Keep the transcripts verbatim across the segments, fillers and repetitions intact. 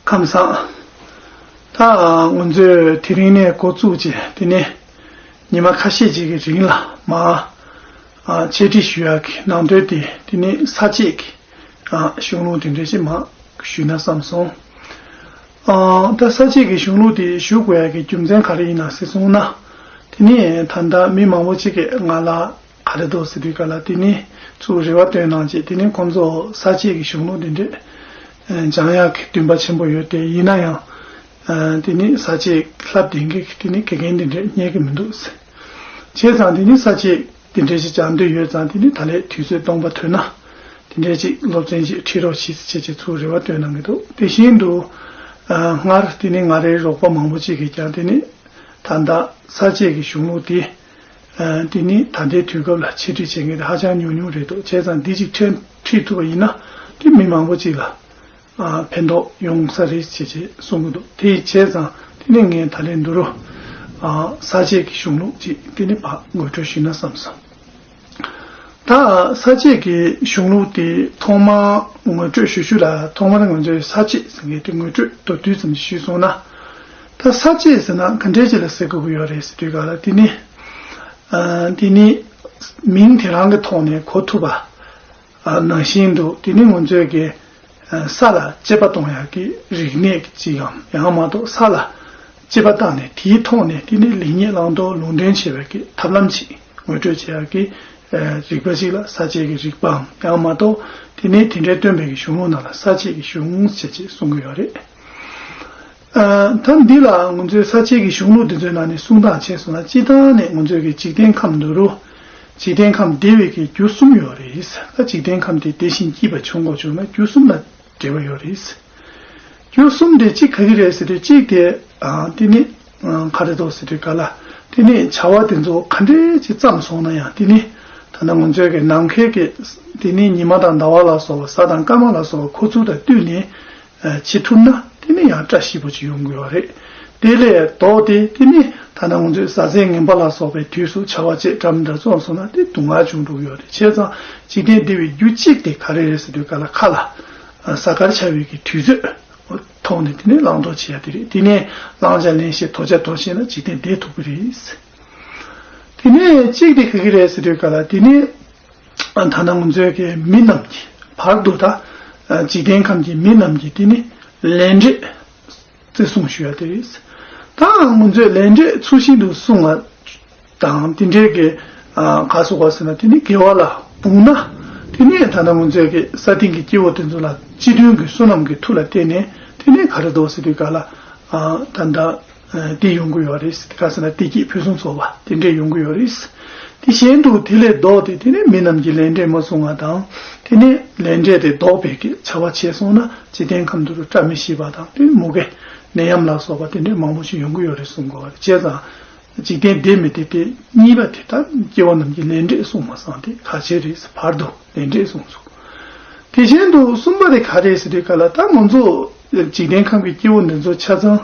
ཁམས་བཟང་། ད་ང་ཚོས་དེ་རིང་ནས་འགོ་བཙུགས་བྱས་དེ་ནས་ཉི་མ་ཁ་ཤས་ཅིག་གི་རིང་ལ་མར་ཨ་འཆད་ཁྲིད་ཞུ་ཡག་གི་ནང་དོན་དེ་དེ་ནས་ས་བཅད་ཀྱི་ཨ་གཞུང་ལུགས་དེ་འདྲ་ཞིག་མར་ཞུས་ན་བསམ་སོང་། ཨ་ད་ས་བཅད་ཀྱི་གཞུང་ལུགས་དེ་ཞུ་དགོས་ཡག་གི་རྒྱུ་མཚན་ག་རེ་ཡིན་ན་ཟེར་སོང་ན། དེ་ནས་ད་ལྟ་མི་མང་པོ་ཅིག་གིས་ང་ལ་ག་རེ་འདུག་ཟེར་དུས་ག་ལ་དེ་ནས་ཚུར་རེ་བ་བཏོན་གནང་བྱས་དེ་ནས་ཁོང་ཚོ་ས་བཅད་ཀྱི་གཞུང་ལུགས་འདི་འདྲས་སྦྱང་ཡག་གི་འདུན་པ་ཆེན་པོ་ཡོད་དེ། ཡིན་ན་ཡང་དེ་ནས་ས་བཅད་བསླབ་བསྡད་མཁན་གྱི་དེ་ནས་དགེ་རྒན་འདི་འདྲས་རྙེད་ཀྱི་མི་འདུག་ཟེར། བྱས་ཙང་དེ་ནས་ས་བཅད་འདི་འདྲས་ཞིག་སྦྱང་འདོད་ཡོད་ཙང་དེ་ནས་ད་ལས་དུས་ཚོད་སྟོང་པ་ཐོན་ན་དེ་འདྲས་ཅིག་སློབ་ཚན་ཅིག་ཁྲིད་རོགས་བྱེད་ཟེར་བྱས་ཚུར་རེ་བ་བཏོན་གནང་གི་འདུག་དེ་བཞིན་དུ་སྔར་དེ་ནས་ང་རའི་རོགས་པ་མང་པོ་ཅིག་གིས་ཀྱང་དེ་ནས་ད་ལྟ་ས་བཅད་ཀྱི་གཞུང་ལུགས་དེ། ཨ་དེ་ནི་ད་ལྟའི་དུས་སྐབས་ལ་འཆད་ཁྲིད་བྱེད་མཁན་དེ་ཧ་ཅང་ཉུང་ཉུང་རེད་འདུག་བྱས་ཙང་འདི་ཅིག་ཁྲིད་ཁྲིད་ཐུབ་པ་ཡིན་ན་དེ་མི་མང་པོ་ཅིག་ལ་ཨ་ཕན་ཐོགས་ཡོང་ས་རེད་ཅེས་ཅེས་གསུང་གི་འདུག་དེ་བྱས་ཙང་དེ་ནི་ངས་ད་ལན་འདི་རུ་ཨ་ས་བཅད་ཀྱི་གཞུང་ལུགས་ཅིག་དེ་ནི་ཕར་ངོ་སྤྲོད་ཞུས་ན་བསམ་སོང་། ད་ས་བཅད་ཀྱི་གཞུང་ལུགས་དེ་ཐོག་མར་ངོ་སྤྲོད་ཞུ་ཞུ་ལ་ཐོག་མར་ང་ཚོས་ས་བཅད་ཟེར་མཁན་དེ་ངོ་སྤྲོད་མདོར་བསྡུས་ཙམ་ཞིག་ཞུས་སོང་ན། ད་ས་བཅད་ཟེར་ན་ག་འདྲས་ཅིག་ལ་ཟེར་དགོས་ཀྱི་ཡོད་རེད་ཟེར་དུས་ག་ལ་དེ་ནི། ཨ་དེ་ནི་མིང་དེ་རང་གི་ཐོག་ནས་གོ་ཐུབ་པ་ཨ་ནང་བཞིན་དུ་དེ་ནི་ང་ཚོས་ཀྱི་ཨ་ས་ལ་དཔྱད་པ་གཏོང་ཡག་གི་རིག་གནས་ཀྱི་ཅིག་གམ་ཡང་མ་གཏོགས་ས་ལ་དཔྱད་པ་བཏང་ནས་དེའི་ཐོག་ནས་དེ་ནི་ལེགས་ཉེས་བླང་དོར་ལུང་འདྲེན་བྱེད་པའི་གི་ཐབས་ལམ་ཅིག་ངོ་སྤྲོད་བྱེད་ཡག་གི་ཨ་རིག་པ་ཅིག་ལ་ས་བཅད་ཀྱི་རིག་པའམ་ཡང་མ་གཏོགས་དེ་ནི་དེ་འདྲའི་སྟོན་པའི་གི་གཞུང་ལུགས་ནང་ལ་ས་བཅད་ཀྱི་གཞུང་ཞེས་ཅིག་གསུང་གི་ཡོད་རེད། ཨ་ད་འདི་ལ་ང་ཚོའི་ས་བཅད་ཀྱི་གཞུང་ལུགས་འདི་ཚོའི་ནང་ནས་གསུང་སྟངས་བྱས་སོང་ན་སྤྱིར་བཏང་ནས་ང་ཚོའི་གི་འཇིག་རྟེན་ཁམས་འདི་རུ་འཇིག་རྟེན་ཁམས་བདེ་བའི་གི་རྒྱུ་གསུམ་ཡོད་རེད། ད་འཇིག་རྟེན་ཁམས་དེ་བདེ་ཞིང་སྐྱིད་པ་བྱུང་དགོས་བྱུང་ན་རྒྱུ་གསུམ་ལ་འབྲེལ་བ་ཡོད་རེད། རྒྱུ་གསུམ་དེ་གཅིག་ག་གི་རེད་ཟེར་དུས་གཅིག་དེ་ཨ་དེ་ནི་ཨ་ག་རེ་འདུག་ཟེར་དུས་ག་ལ་དེ་ནི་བྱ་བ་དེ་ཚོ་ག་འདྲས་ཅིག་བརྩམས་སོང་ན་ཡང་དེ་ནི་ད་ལྟ་ང་ཚོའི་གི་ནམ་མཁའི་གི་དེ་ནི་ཉི་མ་དང་ཟླ་བ་ལ་སོགས་པ་གཟའ་དང་སྐར་མ་ལ་སོགས་པ་ཁོ་ཚོ་དང་བསྟུན་ནས། བྱེད་ཐུབ་ན་དེ་ནི་ཡང་བཀྲ་ཤིས་པོ་ཅིག་ཡོང་གི་ཡོད་རེད། དེ་ལས་ལྡོག་སྟེ་དེ་ནི་ད་ལྟ་ང་ཚོས་གཟའ་ཚེས་ངན་པ་ལ་སོགས་པའི་དུས་སུ་བྱ་བ་བྱེད་འགྲམ་འདྲ་བཙོང་སོང་ན་དེ་སྡུག་བསྔལ་བྱུང་འགྲོ་གི་ཡོད་རེད། བྱས་ཙང་འཇིག་རྟེན་བདེ་བའི་རྒྱུ་གཅིག་དེ་ག་རེ་རེད་ཟེར་དུས་ག་ལ་ཁ་ལ་གཟའ་སྐར་འཆར་བའི་གི་དུས་ཚོད་ཐོག་ནས་དེ་ནི་བླང་དོར་བྱེད་ཡ་དེ་རེད། དེ་ནས་བླང་བྱ་ལེན་ཤེས་དོར་བྱ་དོར་ཤེས་ན་འཇིག་རྟེན་བདེ་ཐུབ་ཀྱི་རེད། དེ་ནས་གཅིག་དེ་ག་གི་རེད་ཟེར་དུས་ག་ལ་དེ་ནི། ད་ལྟ་ང་ཚོའི་གི་མི་རྣམས་ཀྱི་བར་དུ་ད་འཇིག་རྟེན་ཁམས་ཀྱི་མི་རྣམས་ཀྱི་དེ་ནི་ལས་འབྲས་བརྩི་སྲུང་ཞུ་ཡ་དེ་རེད། ད་ང་ཚོས་ལས་འབྲས་ཚུལ་བཞིན་དུ་སྲུང་བ་དང་དེ་འདྲའི་གི་ག་སོགས་པ་ཟེར་ན་དེ་ནི་དགེ་བ་ལ་འབུངས་ན་དེ་ནི་ད་ལྟ་ང་ཚོའི་གི་ས་སྟེང་གི་སྐྱེ་བོ་དེ་ཚོ་ལ་སྤྱི་མཐུན་གྱི་བསོད་ནམས་ཀྱི་མཐུ་ལ་བརྟེན་ནས་དེ་ནི་ག་རེ་འདུག་ཟེར་དུས་ག་ལ་ད་ལྟ། དེ་ཡོང་གི་ཡོད་རེད། ག་ཟེར་ན་བདེ་སྐྱིད་ཕུན་སུམ་ཚོགས་པ་དེ་འདྲས་ཡོང་གི་ཡོད་རེད། དེ་བཞིན་དུ་དེ་ལས་ལྡོག་སྟེ་དེ་ནི་མི་རྣམས་ཀྱི་ལས་འབྲས་མ་བསྲུང་བ་དང་དེ་ནི་ལས་འབྲས་དེ་ལྡོག་པའི་གི་བྱ་བ་བྱས་སོང་ན་འཇིག་རྟེན་ཁམས་འདི་རུ་བཀྲ་མི་ཤིས་པ་དང་དེ་མུ་གེ་ནད་ཡམས་ལ་སོགས་པ་དེ་འདྲས་མང་པོ་ཞིག་ཡོང་གི་ཡོད་རེད་གསུང་གི་ཡོད་རེད། བྱས་ཙང་འཇིག་རྟེན་བདེ་མི་བདེ་དེ་གཉིས་པ་དེ་ད་སྐྱེ་བོ་རྣམས་ཀྱི་ལས་འབྲས་བསྲུང་བ་སང་དེ་ཁག་ཆེ་རེད། བར་དུ་ལས་འབྲས་བསྲུང་སོང་། དེ་བཞིན་དུ་གསུམ་པ་དེ་ག་རེ་ཟེར་དུས་ག་ལ་ད་ང་ཚོ་འཇིག་རྟེན་ཁམས་ཀྱི་སྐྱེ་བོ་འདི་ཚོ་ཆ་ཚང་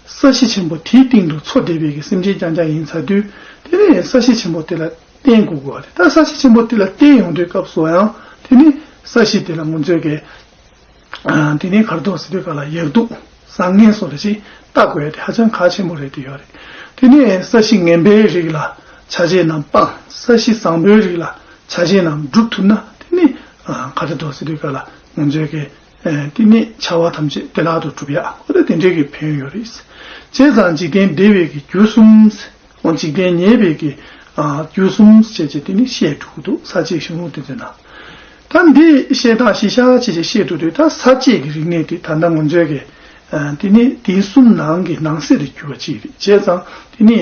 ས་གཞི་ཆེན་པོ་དེའི་སྟེང་དུ་འཚོ་བསྡད་པའི་གི་སེམས་ཅན་རྐྱང་རྐྱང་ཡིན་ཚར་དུས་དེ་ནས་ས་གཞི་ཆེན་པོ་དེ་ལ་བརྟེན་དགོས་དགོས་པ་རེད། ད་ས་གཞི་ཆེན་པོ་དེ་ལ་བརྟེན་ཡོང་དུས་སྐབས་སུ་ཡང་དེ་ནི་ས་གཞི་དེ་ལ་ང་ཚོས་གི་དེ་ནི་གར་ཐོག་ཟེར་དུས་ག་ལ་ཡག་སྡུག་བཟང་ངན་སོགས་ལ་ཅིག་ལྟ་དགོས་ཡ་དེ་ཧ་ཅང་གལ་ཆེན་པོ་རེད་དེ་ཡོད་རེད། དེ་ནས་ས་གཞི་ངན་པའི་རིགས་ལ་ཆ་བྱད་རྣམས་སྤངས། ས་གཞི་བཟང་པོའི་རིགས་ལ་ཆ་བྱད་རྣམས་སྒྲུབ་ཐུབ་ན་དེ་ནི་ག་རེ་འདུག་ཟེར་དུས་ག་ལ་ང་ཚོའི་གི་དེ་ནི་བྱ་བ་ཐམས་ཅད་བདེ་བླག་ཏུ་འགྲུབ་ཡ་ཁོ་ད་དེ་འདྲའི་གི་ཕན་ཡོད་རེད། བྱས་ཙང་འཇིག་རྟེན་བདེ་བའི་གི་རྒྱུ་གསུམ། འོ་འཇིག་རྟེན་ཉེས་པའི་གི་རྒྱུ་གསུམ་བཅས་ཀྱི་དེ་ནི་བཤད་འགྲོ་གི་འདུག་ས་བཅད་གཞུང་ལུགས་དེ་ཚོའི་ནང་། ད་འདི་བཤད་སྟངས་གཞི་བཞག་བྱས་ཀྱི་བཤད་འགྲོ་དུས་ད་ས་བཅད་ཀྱི་རིག་གནས་དེ་ད་ལྟ་ང་ཚོའི་གི་དེ་ནི་དེ་གསུམ་ནང་གི་ནང་གསེས་དུ་གྱུར་པ་ཅིག་རེད། བྱས་ཙང་དེ་ནི་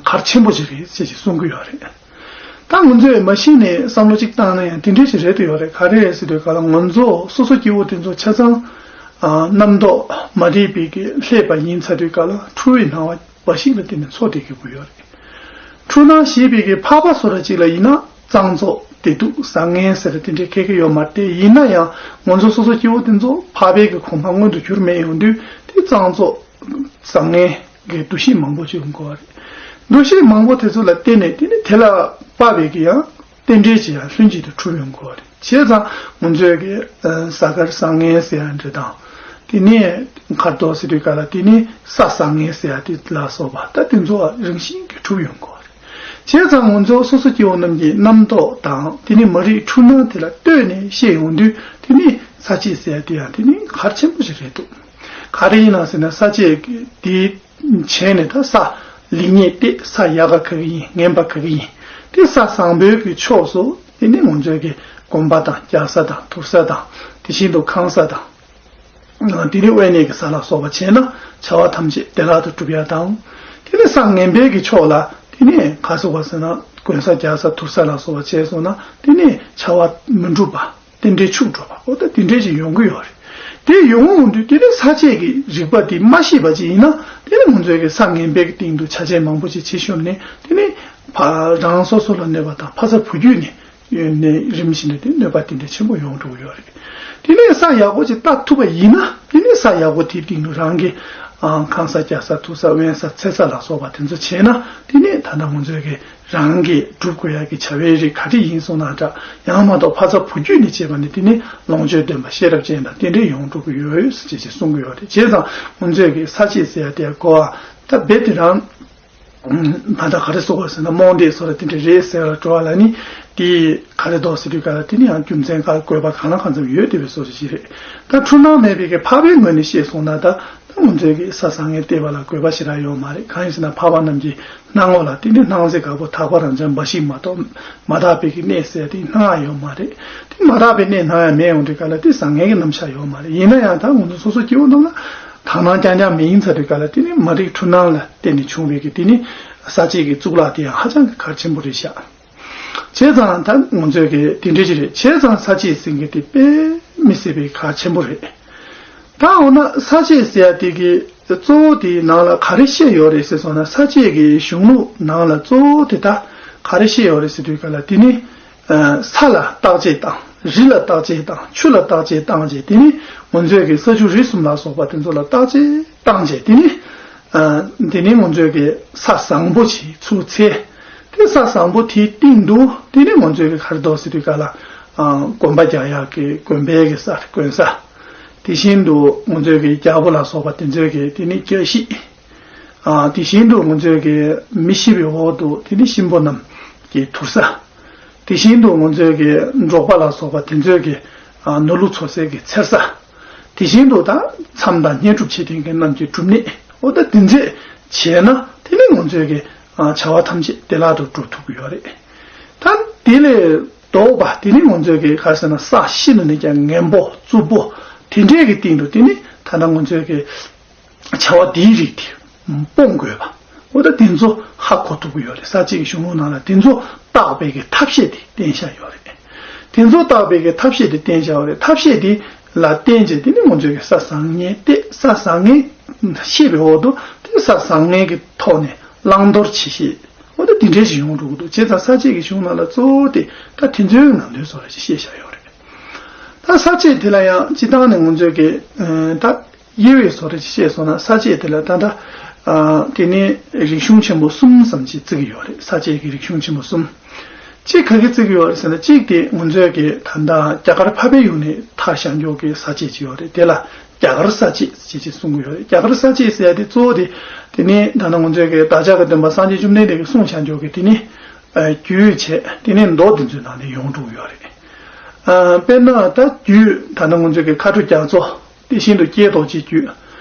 གལ་ཆེན་པོ་ཅིག་རེད་ཅེས་ཀྱི་གསུང་གི་ཡོད་རེད། ད་ང་ཚོས་མ་གཞི་ནས་བསམ་བློ་གཅིག་བཏང་ན་ཡང་དེ་འདྲ་ཞིག་རེད་དུ་ཡོད་རེད། ག་རེ་རེད་ཟེར་དུས་ག་ལ་ང་ཚོ་སོ་སོ་སྐྱེ་བོ་དེ་ཚོ་ཆ་ཚང་རྣམ་རྟོག་མ་འདྲེས་པའི་གི་ལྷས་པ་ཡིན་ཚར་དུས་ག་ལ་འཁྲུལ་བའི་སྣང་བ་འབའ་ཞིག་ལ་བརྟེན་ནས་འཚོ་བསྡད་དགོས་ཀྱི་ཡོད་རེད། འཁྲུལ་སྣང་ཞེས་པའི་གི་འཕགས་པ་སོ་ར་ཅིག་ལ་ཡིན་ན་གཙང་བཙོག་བདེ་སྡུག་བཟང་ངན་ཟེར་དེ་འདྲའི་ཁྱད་ཀྱི་ཡོད་མ་རེད། དེ་ཡིན་ན་ཡང་ང་ཚོ་སོ་སོ་སྐྱེ་བོ་དེ་ཚོ་འཕགས་པའི་གི་གོ་འཕང་མངོན་དུ་གྱུར་མེད་ཡོང་དུས་དེ་གཙང་བཙོག་བཟང་ངན་གྱི་འདུ་ཤེས་མང་པོ་ཅིག་ཡོང་གི་ཡོད་རེད། འདུ་ཤེས་མང་པོ་དེ་ཚོ་ལ་བརྟེན་ནས་དེ་ནི་དེ་ལ་དཔག་པའི་གི་ཡང་། རྟེན་འབྲེལ་གྱི་ཡང་ལྷུན་གྱིས་དུ་གྲུབ་ཡོང་དགོས་པ་རེད། བྱས་ཙང་ང་ཚོས་ཀྱི་གཟའ་སྐར་བཟང་ངན་ཟེར་ཡང་འདྲ་དང་ དེ་ནས་མཁར་རྡོ་ཟེར་དུས་ག་ལ་དེ་ནས་ས་བཟང་ངན་ཟེར་ཡ་དེ་ལ་སོགས་པ་ད་དེ་ཚོ་རང་བཞིན་གྱིས་གྲུབ་ཡོང་གི་ཡོད་རེད། བྱས་ཙང་ང་ཚོ་སོ་སོ་སྐྱེ་བོ་རྣམས་ཀྱི་རྣམ་རྟོག་དང་དེ་ནས་མ་རིག་འཁྲུལ་སྣང་དེ་ལ་ལྟོས་ནས་བཤད་ཡོང་དུས་དེ་ནས་ས་བཅད་ཟེར་ཡ་དེ་ཡང་དེ་ནས་གལ་ཆེན་པོ་ཞིག་རེད་འདུག་ག་རེ་ཡིན་ན་ཟེར་ན་ས་བཅད་དེ་བྱས་ནས་ད་ས་ལེགས་ཉེས་བལྟས། ས་ཡག་ག་ག་གི་ཡིན། ངན་པ་ག་གི་ཡིན། དེ་ས་བཟང་པོའི་གི་ཕྱོགས་སུ་དེ་ནས་ང་ཚོའི་གི་གོམ་པ་དང་རྒྱག་ས་དང་དུར་ས་དང་དེ་བཞིན་དུ་ཁང་ས་དང་། དེ་ནས་དབེན་གནས་ཀྱི་ས་ལ་སོགས་པ་བྱས་ན་བྱ་བ་ཐམས་ཅད་བདེ་བླག་ཏུ་འགྲུབ་ཡ་དང་། དེ་ནས་ས་ངན་པའི་གི་ཕྱོགས་ལ་དེ་ནས་ག་ཟེར་བ་ཟེར་ན་གོན་ས་རྒྱག་ས་དུར་ས་ལ་སོགས་པ་བྱས་སོང་ན་དེ་ནས་བྱ་བ་མི་འགྲུབ་པ། རྟེན་འབྲེལ་འཆུག་འགྲོ་བ། འོ་ད་དེ་འདྲས་ཅིག་ཡོང་གི་ཡོད་རེད། དེ་ཡོང་འོང་དུས་དེ་ནས་ས་བཅད་ཀྱི་རིགས་པ་དེ་མ་ཤེས་པ་ཅིག་ཡིན་ན་དེ་ནས་ང་ཚོའི་གི་ས་ངན་པའི་གི་སྟེང་དུ་བྱ་བྱེད་མང་པོ་ཅིག་བྱེད་ཤོར་ནས་དེ་ནས་ཕ་རང་སོ་སོ་ལ་གནོད་པ་དང་ཕ་ས་བུ་རྒྱུད་ནས་ཡོད་ནས་རིམ་བཞིན་དུ་དེ་གནོད་པ་དེ་འདྲ་ཆེན་པོ་ཡོང་འགྲོ་གི་ཡོད་རེད། དེ་ནས་ས་ཡག་པོ་ཅིག་བལྟ་ཐུབ་པ་ཡིན་ན་དེ་ནས་ས་ཡག་པོ་དེའི་སྟེང་དུ་རང་གི་ཨང་ཁང་ས་རྒྱག་ས་དུར་ས་དབེན་ས་འཚོལ་ས་ལ་སོགས་པ་དེ་ཚོ་བྱས་ན་དེ་ནས་ད་ལྟ་ང་ཚོའི་གི་རང་གིས་སྒྲུབ་དགོས་ཡ་གི་བྱ་བའི་རིགས་ག་རེ་ཡིན་སོང་ན་འདྲ། ཡང་མ་གཏོགས་ཕ་ཚ་བུ་རྒྱུད་ནས་བྱས་པ་ནི་དེ་ནི་ལོངས་སྤྱོད་ལྡན་པ་ཤེས་རབ་ཅན་དང་རྟེན་འབྲེལ་ཡོང་འགྲོ་གི་ཡོད་ཟེར་ཅེས་ཅེས་གསུང་གི་ཡོད་རེད། བྱས་ཙང་ང་ཚོས་ཀྱི་ས་བཅད་ཟེར་ཡ་དེ་གོ་བ་ད་རྦད་དེ་རང་ད་ལྟ་ག་རེ་གསུང་བ་ཟེར་ན་རྨོངས་དད་བཟོ་འདྲ་དེ་འདྲ་རེད་ཟེར་བ་འགྲོ་བ་ལ་ནི་དེ་ག་རེ་འདུག་ཟེར་དུས་ག་ལ་དེ་ནི་ཡང་རྒྱུ་མཚན་ག་དགོས་པ་གང་ལ་གང་འཚམ་ཡོད་བསྡད་པའི་བཟོ་འདྲ་ཞིག་རེད། ད་འཁྲུལ་སྣང་མེད་པའི་གི་འཕགས་པའི་ངོས་ནས་བཤད་སོང་ན་ད། ད་ང་ཚོའི་གི་ས་བཟང་ངན་བལྟས་པ་ལ་དགོས་པ་ཞེ་དྲག་ཡོད་མ་རེད། གང་ཡིན་ཟེར་ན་འཕགས་པ་རྣམས་ཀྱི་སྣང་ངོ་ལ་དེ་ནི་སྣང་ཚད་དགག་པོ་དག་པ་རང་འཇམ་འབའ་ཞིག་མ་གཏོགས་མ་དག་པའི་གི་གནས་ཟེར་དེ་སྣང་ཡ་ཡོད་མ་རེད། དེ་མ་དག་པའི་གནས་སྣང་ཡ་མེད་འོང་དུས་ག་ལ་དེ་བཟང་ངན་གྱི་རྣམ་གཞག་ཡོད་མ་རེད། ཡིན་ན་ཡང་ད་ང་ཚོ་སོ་སོ་སྐྱེ་བོ་རྣམས་ལ་དག་སྣང་རྐྱང་རྐྱང་མེད་ཡིན་ཚར་དུས་ག་ལ་དེ་ནི་མ་རིག་འཁྲུལ་སྣང་ལ་བརྟེན་ནས་བྱུང་བའི་གི་དེ་ནི་ས་བཅད་ཀྱི་གཙུག་ལག་དེ་ཡང་ཧ་ཅང་གི་གལ་ཆེན་པོ་རེད་ཤག་བྱས་ཙང་ད་ང་ཚོས་གི་དེ་འདྲ་ཅིག་རེད། བྱས་ཙང་ས་བཅད་ཟེར་མཁན་དེ་དཔེ་མི་སྲིད་པའི་གལ་ཆེན་པོ་རེད། ད་འོ་ན་ས་བཅད་ཟེར་ཡ་དེ་གི་གཙོ་བོ་དེའི་ནང་ལ་ག་རེ་བཤད་ཡོད་རེད་ཟེར་སོང་ན་ས་བཅད་ཀྱི་གཞུང་ལུགས་ནང་ལ་གཙོ་བོ་དེ་ད་ག་རེ་བཤད་ཡོད་རེད་ཟེར་དུས་ག་ལ་དེ་ནི་ས་ལ་བརྟག་དཔྱད་བཏང་། རི་ལ་བརྟག་དཔྱད་བཏང་། ཆུ་ལ་བརྟག་དཔྱད་བཏང་རྗེས་དེ་ནི་ང་ཚོས་ཀྱི་ས་ཆུ་རི་གསུམ་ལ་སོགས་པ་དེ་ཚོ་ལ་བརྟག་དཔྱད་བཏང་རྗེས་དེ་ནི་དེ་ནི་ང་ཚོས་ཀྱི་ས་བཟང་པོ་ཞིག་ཚུར་འཚོལ། དེ་ས་བཟང་པོ་དེའི་སྟེང་དུ་དེ་ནི་ང་ཚོས་ཀྱི་ག་རེ་འདུག་ཟེར་དུས་ག་ལ་གོམ་པ་རྒྱག་ཡག་གི་གོམ་པའི་གི་ས་གོན་ས། དེ་བཞིན་དུ་ང་ཚོས་ཀྱི་རྒྱལ་པོ་ལ་སོགས་པ་དེ་ཚོས་ཀྱི་དེ་ནི་སྐྱ་ཤིད། དེ་བཞིན་དུ་ང་ཚོས་ཀྱི་མི་ཤི་བའི་འོག་ཏུ་དེ་ནི་གཤིན་པོ་རྣམས་ཀྱི་དུར་ས། དེ་བཞིན་དུ་ང་ཚོས་ཀྱི་འབྲོག་པ་ལ་སོགས་པ་དེ་ཚོས་ཀྱི་ནོར་ལུག་འཚོ་སའི་གི་འཚེར་ས། དེ་བཞིན་དུ་ད་མཚམས་དང་བསྙེན་སྒྲུབ་བྱེད་མཁན་གྱི་རྣམས་ཀྱི་སྒྲུབ་གནས། འོ་ད་དེ་ཚོས་བྱས་ན་དེ་ནི་ང་ཚོས་ཀྱི་བྱ་བ་ཐམས་ཅད་བདེ་བླག་ཏུ་འགྲུབ་ཐུབ་ཀྱི་ཡོད་རེད། ད་དེ་ལས་ལྡོག་པ་དེ་ནི་ང་ཚོས་ཀྱི་ག་རེ་ཟེར་ན་ས་ཤིན་ཏུ་ནས་ཀྱང་ངན་པོ་རྩུབ་པོ་དེ་འདྲས་ཀྱི་སྟེང་དུ་དེ་ནི་ད་ལྟ་ང་ཚོས་ཀྱི་བྱ་བ་འདིའི་རིགས་དེ་སྤོང་དགོས་པ། འོ་ད་དེ་ཚོ་ཧ་གོ་ཐུབ་ཀྱི་ཡོད་རེད། ས་བཅད་ཀྱི་གཞུང་ལུགས་ནང་ལ་དེ་ཚོ་བརྟག་པའི་གི་ཐབས་ཤེས་དེ་བསྟན་བཞག་ཡོད་རེད། དེ་ཚོ་བརྟག་པའི་གི་ཐབས་ཤེས་དེ་བསྟན་བཞག་ཡོད་རེད། ཐབས་ཤེས་དེ་ལ་བརྟེན་བྱས་དེ་ནི་ང་ཚོས་ཀྱི་ས་བཟང་ངན་ཏེ་ས་བཟང་ངན་ཤེས་པའི་འོག་ཏུ་དེ་ས་བཟང་ངན་གྱི་ཐོག་ནས་བླང་དོར་བྱེད་ཤེས། འོ་ད་དེ་འདྲས་ཞིག་ཡོང་འགྲོ་གི་འདུག་བྱས་ཙང་ས་བཅད་ཀྱི་གཞུང་ནང་ལ་གཙོ་བོ་དེ་ད་དེ་ཚོའི་ནང་དོན་བཟོ་འདྲ་ཞིག་བཤད་བཞག་ཡོད་རེད། ད་ས་བཅད་དེ་ལ་ཡང་སྤྱིར་བཏང་ནས་ང་ཚོས་ཀྱི་ད་དབྱེ་བའི་བཟོ་འདྲ་ཅིག་བཤད་སོང་ན་ས་བཅད་དེ་ལ་ད་ལྟ་དེ་ནི་རིག་གཞུང་ཆེན་པོ་གསུམ་ཙམ་ཅིག་བརྩི་གི་ཡོད་རེད། ས་བཅད་ཀྱི་རིག་གཞུང་ཆེན་པོ་གསུམ། གཅིག་ག་གི་བརྩི་གི་ཡོད་རེད་ཟེར་ན་གཅིག་དེ་ང་ཚོས་ཀྱི་ད་ལྟ་རྒྱ་གར་འཕགས་པའི་ཡུལ་ནས་ཐར་བཞག་མགྱོགས་ཀྱི་ས་བཅད་ཅིག་ཡོད་རེད། དེ་ལ་རྒྱ་གར་ས་བཅད་ཅེས་ཅིག་གསུང་གི་ཡོད་རེད། རྒྱ་གར་ས་བཅད་ཟེར་ཡ་དེ་གཙོ་བོ་དེ་དེ་ནི་ད་ལྟ་ང་ཚོས་ཀྱི་བདག་ཅག་གི་སྟོན་པ་སངས་རྒྱས་བཅོམ་ལྡན་འདས་ཀྱིས་གསུངས་བཞག་མགྱོགས་ཀྱི་དེ་ནི་རྒྱུད་བྱས་དེ་ནི་མདོ་དེ་ཚོའི་ནང་ནས་ཡོང་འགྲོ་གི་ཡོད་རེད། དཔེར་ན་ད་རྒྱུད་ད་ལྟ་ང་ཚོས་ཀྱི་མཁའ་འགྲོ་རྒྱ་མཚོ། དེ་བཞིན་དུ་ཀྱེ་རྡོ་རྗེའི་རྒྱུད།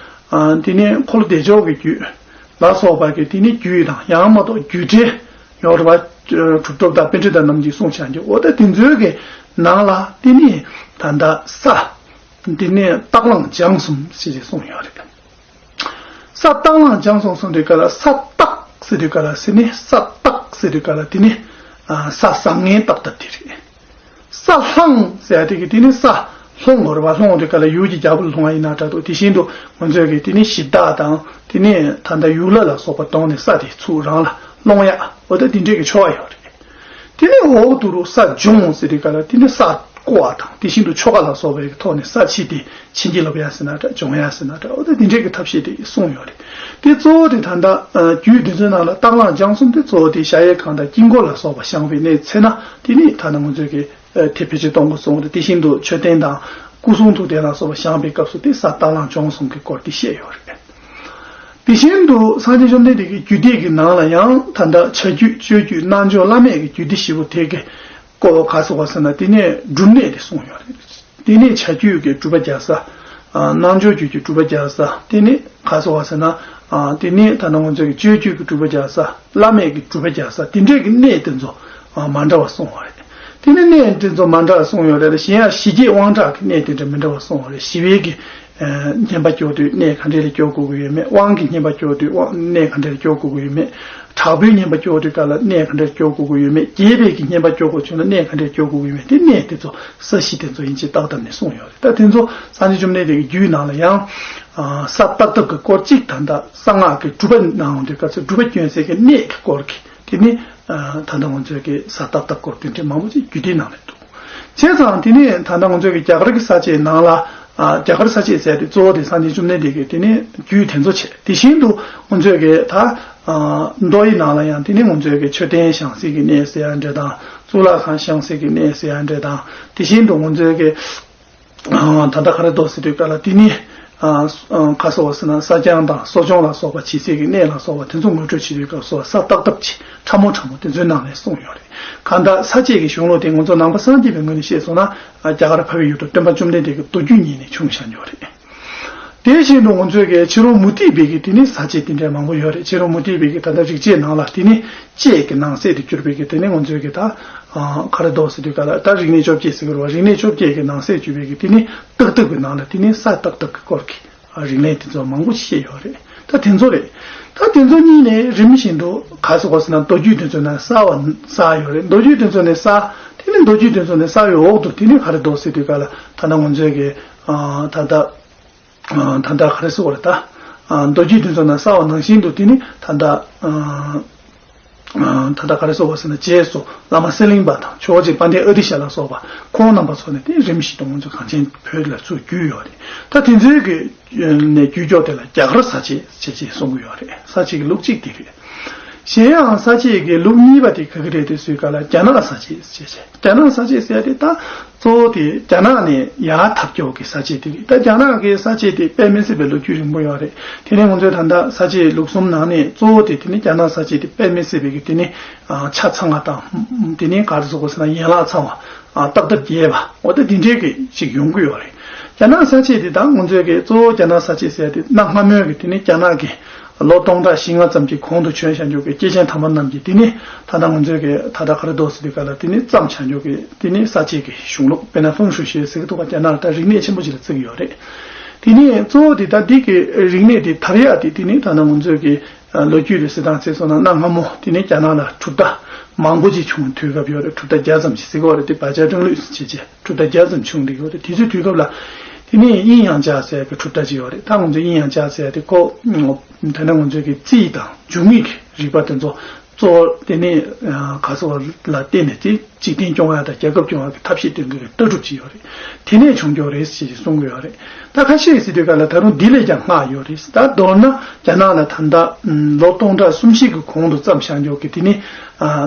ཨ། དེ་ནས་འཁོར་ལོ་བདེ་མཆོག་གི་རྒྱུད་ལ་སོགས་པ་གི་དེ་ནི་རྒྱུད་དང་ཡང་མ་གཏོགས་རྒྱུད་འགྲེལ་ཡོད་རེད་པ། གྲུབ་ཐོབ་དང་པཎྜི་ཏ་རྣམས་ཀྱིས་གསུངས་བཞག་རྒྱུ། འོ་ད་དེ་ཚོའི་གི་ནང་ལ་དེ་ནི་ད་ལྟ་ས་དེ་ནི་སྟག་གླང་ལྗང་གསུམ་ཞེས་གསུངས་ཡོད་རེད། ས་སྟག་གླང་ལྗང་གསུམ་གསུངས་དུས་ག་ལ་ས་སྟག་ཟེར་དུས་ག་ལ་ཟེར་ནི་ས་སྟག་ཟེར་དུས་ག་ལ་དེ་ནི་ས་བཟང་ངན་སྟག་སྟག་དེ་རེད། ས་ལྷུང་ཟེར་ཡ་དེ་གི་དེ་ནི་ས་ལྷུང་དགོས་རེད་པ། ལྷུང་དེ་ག་ལ་ཡུལ་གྱི་རྒྱལ་པོ་ལྷུང་བ་ཡིན་ན་འདྲ་འདུག་དེ་བཞིན་དུ་ང་ཚོས་ཀྱི་དེ་ནི་གཞི་བདག་དང་དེ་ནི་ད་ལྟ་ཡུལ་ལྷ་ལ་སོགས་པ་དོང་ནས་ས་དེ་ཚུར་རང་ལ་སློང་ཡ། འོ་ད་དེ་འདྲས་ཀྱི་ཆོ་ག་ཡོད་རེད། དེ་ནི་འོག་ཏུ་རུ་ས་སྦྱོང་ཟེར་དུས་ག་ལ་དེ་ནི་ས་བརྐོ་བ་དང་དེ་བཞིན་དུ་ཆོ་ག་ལ་སོགས་པའི་ཐོག་ནས་ས་ཕྱིས་ཏེ་བྱིན་གྱིས་རློབ་ཡ་ཟེར་ན་འདྲ། སྦྱོང་ཡ་ཟེར་ན་འདྲ། འོ་ད་དེ་འདྲས་ཀྱི་ཐབས་ཤེས་དེ་གསུངས་ཡོད་རེད། དེ་གཙོ་བོ་དེ་ད་ལྟ་རྒྱུད་དེ་ཚོའི་ནང་ལ་སྟག་གླང་ལྗང་གསུམ་དེ་གཙོ་བོ་དེ་གཞལ་ཡས་ཁང་དང་དཀྱིལ་འཁོར་ལ་སོགས་པ་བཞེངས་པའི་གནས་ཚེ་ན་དེ་ནི་ད་ནི་ང་ཚོས་ཀྱི་དེ་བེད་སྤྱོད་གཏོང་དགོས་གསུངས་རེད། དེ་བཞིན་དུ་མཆོད་རྟེན་དང་ སྐུ་གསུང་ཐུགས་རྟེན་ལ་སོགས་པ་བཞེངས་པའི་སྐབས་སུ་དེ་ས་སྟག་ལང་སྐྱོང་གསུམ་གྱི་སྐོར་དེ་བཤད་ཡོད་རེད། དེ་བཞིན་དུ་སངས་རྒྱས་བཅོམ་ལྡན་འདས་ཀྱི་རྒྱུད་སྡེ་གི་ནང་ལ་ཡང་ད་ལྟ་བྱ་རྒྱུད་སྤྱོད་རྒྱུད་རྣལ་འབྱོར་བླ་མེད་ཀྱི་རྒྱུད་སྡེ་བཞི་པོ་དེ་གི་སྐོར་ག་སོགས་པ་ཟེར་ན་དེ་ནས་སྒྲུབ་གནས་དེ་གསུངས་ཡོད་རེད། དེ་ནས་བྱ་རྒྱུད་ཀྱི་སྒྲུབ་པ་རྒྱག་ས། རྣལ་འབྱོར་རྒྱུད་ཀྱི་སྒྲུབ་པ་རྒྱག་ས། དེ་ནས་ག་སོགས་པ་ཟེར་ན། དེ་ནས་ད་ལྟ་ང་ཚོས་ཀྱི་སྤྱོད་རྒྱུད་ཀྱི་སྒྲུབ་པ་རྒྱག་ས། བླ་མེད་ཀྱི་སྒྲུབ་པ་རྒྱག་ས་དེ་འདྲས་ཀྱི་གནས་དེ་ཚོ་མ་འདྲ་བ་གསུངས་པ་རེད། དེ་ནས་གནས་དེ་ཚོ་མ་འདྲ་བ་གསུངས་ཡོད་རེད་ལ། གཞན་ཡང་ཞི་རྒྱས་དབང་དྲག་གི་གནས་དེ་འདྲ་མི་འདྲ་བ་གསུངས་པ་རེད། ཞི་བའི་གི་བསྙེན་པ་སྐྱོར་དུས་གནས་ག་འདྲས་ལ་སྐྱོར་དགོས་ཀྱི་ཡོད་མེད། དབང་གི་བསྙེན་པ་སྐྱོར་དུས་དབང་གནས་ག་འདྲས་ལ་སྐྱོར་དགོས་ཀྱི་ཡོད་མེད། དྲག་པོའི་བསྙེན་པ་སྐྱོར་དུས་སྐབས་ལ་གནས་ག་འདྲས་སྐྱོར་དགོས་ཀྱི་ཡོད་མེད། རྒྱས་པའི་གི་བསྙེན་པ་སྐྱོར་དགོས་བྱུང་ན་གནས་ག་འདྲས་སྐྱོར་དགོས་ཀྱི་ཡོད་མེད། དེ་གནས་དེ་ཚོ་ས་གཞི་དེ་ཚོ་ཡིན་གཅིག་རྟག་ལྟར་ནས་གསུངས་ཡོད་རེད། ད་དེ་ཚོ་སངས་རྒྱས་བཅོམ་ལྡན་འདས་ཀྱི་རྒྱུད་ནང་ལ་ཡང་ས་བཏབ་ཐབས་ཀྱི་སྐོར་གཅིག་ད་ལྟ་གསང་སྔགས་ཀྱི་སྒྲུབ་པ་གནང་འོང་དུས་སྐབས་སུ་སྒྲུབ་པ་སྐྱོན་སའི་གི་གནས་ཀྱི་སྐོར་གྱི་དེ་ནི་ད་ལྟ་ང་ཚོས་ཀྱི་ས་བཏབ་ཐབས་སྐོར་དེ་འདྲའི་མང་པོ་ཅིག་རྒྱུད་སྡེ་ནང་ལ་འདུག་བྱས་ཙང་དེ་ནས་ད་ལྟ་ང་ཚོས་ཀྱི་རྒྱ་གར་གྱི་ས་བཅད་ནང་ལ། རྒྱ་གར་ས་བཅད་ཟེར་དེ་གཙོ་བོ་དེ་སངས་རྒྱས་བཅོམ་ལྡན་འདས་ཀྱི་དེ་ནས་རྒྱུད་དེ་ཚོ་བྱས། དེ་བཞིན་དུ་ང་ཚོས་ཀྱི་ད་མདོ་ཡི་ནང་ལ་ཡང་དེ་ནས་ང་ཚོས་ཀྱི་མཆོད་རྟེན་བཞེངས་སའི་གི་གནས་ཟེར་ཡ་འདྲ་དང་། གཙུག་ལག་ཁང་བཞེངས་སའི་གི་གནས་ཟེར་ཡ་འདྲ་དང་། དེ་བཞིན་དུ་ང་ཚོས་ཀྱི་ད་ལྟ་ག་རེ་འདུག་ཟེར་དུས་སྐབས་ལ་དེ་ནི་ག་སོགས་ཟེར་ན་གསེར་སྦྱངས་དང་གསོ་སྦྱོང་ལ་སོགས་པ་བྱེད་སའི་གི་གནས་ལ་སོགས་པ་དེ་ཚོ་ངོ་སྤྲོད་བྱེད་དུས་སྐབས་སུ་ས་བཏབ་ཐབས་ཀྱི་ཕྲ་མོ་ཕྲ་མོ་དེ་ཚོའི་ནང་ནས་གསུངས་ཡོད་རེད། གང་ལྟར་ས་བཅད་ཀྱི་གཞུང་ལུགས་དེ་ང་ཚོ་ནང་པ་སངས་རྒྱས་པའི་ངོས་ནས་བཤད་སོང་ན། རྒྱ་གར་འཕགས་པའི་ཡུལ་དུ་སྟོན་པ་བཅོམ་ལྡན་འདས་ཀྱི་མདོ་རྒྱུད་ཉིད་ནས་བྱུང་བཞག་ཡོད་རེད། དེ་བཞིན་དུ་ང་ཚོས་ཀྱི་ཕྱི་རོལ་མུ་སྟེགས་པའི་གི་དེ་ནི་ས་བཅད་དེ་འདྲ་མང་པོ་ཡོད་རེད། ཕྱི་རོལ་མུ་སྟེགས་པའི་གི་ད་ལྟ་རིག་བྱེད་ནང་ལ་དེ་ནི་བཅད་ཀྱི་ནང་གསེས་དུ་གྱུར་པའི་གི་དེ་ནི་ང་ཚོས་ཀྱི་ད་ག་རེ་འདུག་ཟེར་དུས་སྐབས་ལ་ད་རིག་གནས་བཅོ་བརྒྱད་ཟེར་གི་རེད་བ། རིག་གནས་བཅོ་བརྒྱད་ཀྱི་ནང་གསེས་གྱུར་པའི་གི་དེ་ནི་བཏབ་ཐབས་ཀྱི་ནང་ལ་དེ་ནི་ས་བཏབ་ཐབས་ཀྱི་སྐོར་གྱི་རིག་གནས་དེ་ཚོ་མང་པོ་བཤད་ཡོད་རེད། ད་དེ་ཚོ་རེད། ད་དེ་ཚོ་གཉིས་ནས་རིམ་བཞིན་དུ་ག་སོགས་ཟེར་ན་མདོ་རྒྱུད་དེ་ཚོ་ནས་གསལ་བ་གསལ་ཡོད་རེད། མདོ་རྒྱུད་དེ་ཚོ་ནས་གསལ། དེ་ནི་མདོ་རྒྱུད་དེ་ཚོ་ནས་གསལ་བའི་འོག་ཏུ་དེ་ནི་ག་རེ་འདུག་ཟེར་དུས་སྐབས་ལ་ད་ལྟ་ང་ཚོས་ཀྱི་ད་ལྟ་ད་ལྟ་ག་རེ་ཟེར་བ་རེད། ད་མདོ་རྒྱུད་དེ་ཚོ་ནས་གསལ་བ་ནང་བཞིན་དུ་དེ་ནི་ད་ལྟ་ད་ལྟ་ག་རེ་ཟེར་བ་ཟེར་ན་རྗེས་སུ་བླ་མ་གསེར་གླིང་པ་དང་ཇོ་བོ་རྗེ་དཔལ་ལྡན་ཨ་ཏི་ཤ་ལ་སོགས་པ་ཁོང་རྣམ་པ་ཚོ་ནས་དེ་རིམ་བཞིན་དུ་ང་ཚོ་གངས་ཅན་བོད་ལ་ཚུར་བརྒྱུད་ཡོད་རེད། ད་དེ་ཚོའི་གི་ནས་བརྒྱུད་སྐྱོར་དེ་ལ་རྒྱ་གར་ས་བཅད་ཅེས་ཅེས་གསུང་གི་ཡོད་རེད། ས་བཅད་ཀྱི་ལུགས་གཅིག་དེ་རེད། གཞན་ཡང་ས་བཅད་ཀྱི་ལུགས་གཉིས་པ་དེ་ག་གི་རེད་དེ་ཟེར་སྐབས་ལ་རྒྱ་ནག་ས་བཅད་ཅེས་བྱས། རྒྱ་ནག་ས་བཅད་ཟེར་ཡ་དེ་ད་གཙོ་བོ་དེ་རྒྱ་ནག་ནས་ཡར་ཐར་སྐྱོར་གྱི་ས་བཅད་དེ་རེད། ད་རྒྱ་ནག་གི་ས་བཅད་དེ་དཔེ་མི་སྲིད་པའི་ལོ་རྒྱུས་རིང་པོ་ཡོད་རེད། དེ་ནས་ང་ཚོས་ད་ལྟ་ས་བཅད་ལུགས་གསུམ་ནང་ནས་གཙོ་བོ་དེ་དེ་ནི་རྒྱ་ནག་ས་བཅད་དེ་དཔེ་མི་སྲིད་པའི་གི་དེ་ནི་ཆ་ཚང་བ་དང་། དེ་ནི་ག་རེ་ཟེར་དགོས་ཟེར་ན་ཡན་ལག་ཚང་བ། ཨ་སྟབས་སྟབས་རྒྱས་པ་འོ་ད་འདི་འདྲའི་གི་ཅིག་ཡོང་གི་ཡོད་རེད། རྒྱ་ནག་ས་བཅད་དེ་དང་ང་ཚོའི་གི་གཙོ་བོ་རྒྱ་ནག་ས་བཅད་ཟེར་ཡ་དེ་གནའ་སྔ་མོའི་གི་དེ་ནི་རྒྱ་ནག་གི་ལོ་སྟོང་ཕྲག་བཞི་ལྔ་ཙམ་གྱི་གོང་དུ་བྱོན་བཞག་འཇོག་གི་སྐྱེས་ཆེན་དམ་པ་རྣམས་ཀྱིས་དེ་ནི་ད་ལྟ་ང་ཚོའི་གི་ད་ལྟ་ག་རེ་འདུག་ཟེར་དུས་སྐབས་ལ་དེ་ནི་བརྩམས་བཞག་འཇོག་གི་དེ་ནི་ས་བཅད་ཀྱི་གཞུང་ལུགས་དཔེར་ན་ཧྥུང་ཧྲུའུ་ཞེས་ཟེར་གི་འདུག་ག་རྒྱ་ནག་ལ་ད་རིག་གནས་ཆེན་པོ་ཅིག་ལ་བརྩི་གི་ཡོད་རེད། དེ་ནི་གཙོ་བོ་དེ་ད་འདི་གི་རིག་གནས་དེ་དར་ཡག་དེ་དེ་ནི་ད་ལྟ་ང་ཚོའི་གི་ལོ་རྒྱུས་ལ་གཟིགས་སྟངས་བྱས་སོང་ན་གནའ་སྔ་མོ་དེ་ནས་རྒྱ་ནག་ལ་གྲུབ་མཐའ་མང་པོ་ཅིག་བྱུང་བའི་དུས་སྐབས་ཡོད་རེད། གྲུབ་མཐའ་བརྒྱ་ཙམ་ཞིག་ཟེར་གྱི་ཡོད་རེད། དེ་བ་ཇ་ཀྲང་ལུས་ཟེར་བྱས་བྱས་གྲུབ་མཐའ་བརྒྱ་ཙམ་བྱུང་བསྡད་ཀྱི་ཡོད་རེད། དེ་ཚོའི་དུས་སྐབས་ལ་དེ་ནས་ཡིན་ཡང་ཅཱ་ཟེར་ཡ་གི་གྲུབ་མཐའ་ཅིག་ཡོད་རེད། ད་ང་ཚོ་ཡིན་ཡང་ཅཱ་ཟེར་ཡ་དེ་ཁོ་དེ་འདྲ་ང་ཚོའི་གི་རྩིས་དང་འཇུག་ངེས་ཀྱི་རིག་པ་དེ་ཚོ་གཙོ་བོ་དེ་ནས་ག་ཚོད་ལ་བརྟེན་ནས་དེ་འཇིག་རྟེན་སྐྱོང་ཡ་དང་རྒྱལ་ཁབ་སྐྱོང་ཡ་གི་ཐབས་ཤེས་སྟོན་མཁན་གྱི་ལྟ་གྲུབ་ཅིག་ཡོད་རེད། དེ་ནས་བྱུང་ཀྱོག་རེད་ཅེས་གསུང་གི་ཡོད་རེད། ད་ཁ་ཤས་ཟེར་དུས་ག་ལ་ད་རུང་འདི་ལས་ཀྱང་སྔགས་ཡོད་རེད། ད་མདོར་ན་རྒྱ་ནག་ལ་ད་ལྟ་ལོ་སྟོང་ཕྲག་གསུམ་བཞི་གི་གོང་དུ་བརྩམས་བཞག་ཀྱོག་གི་དེ་ནི་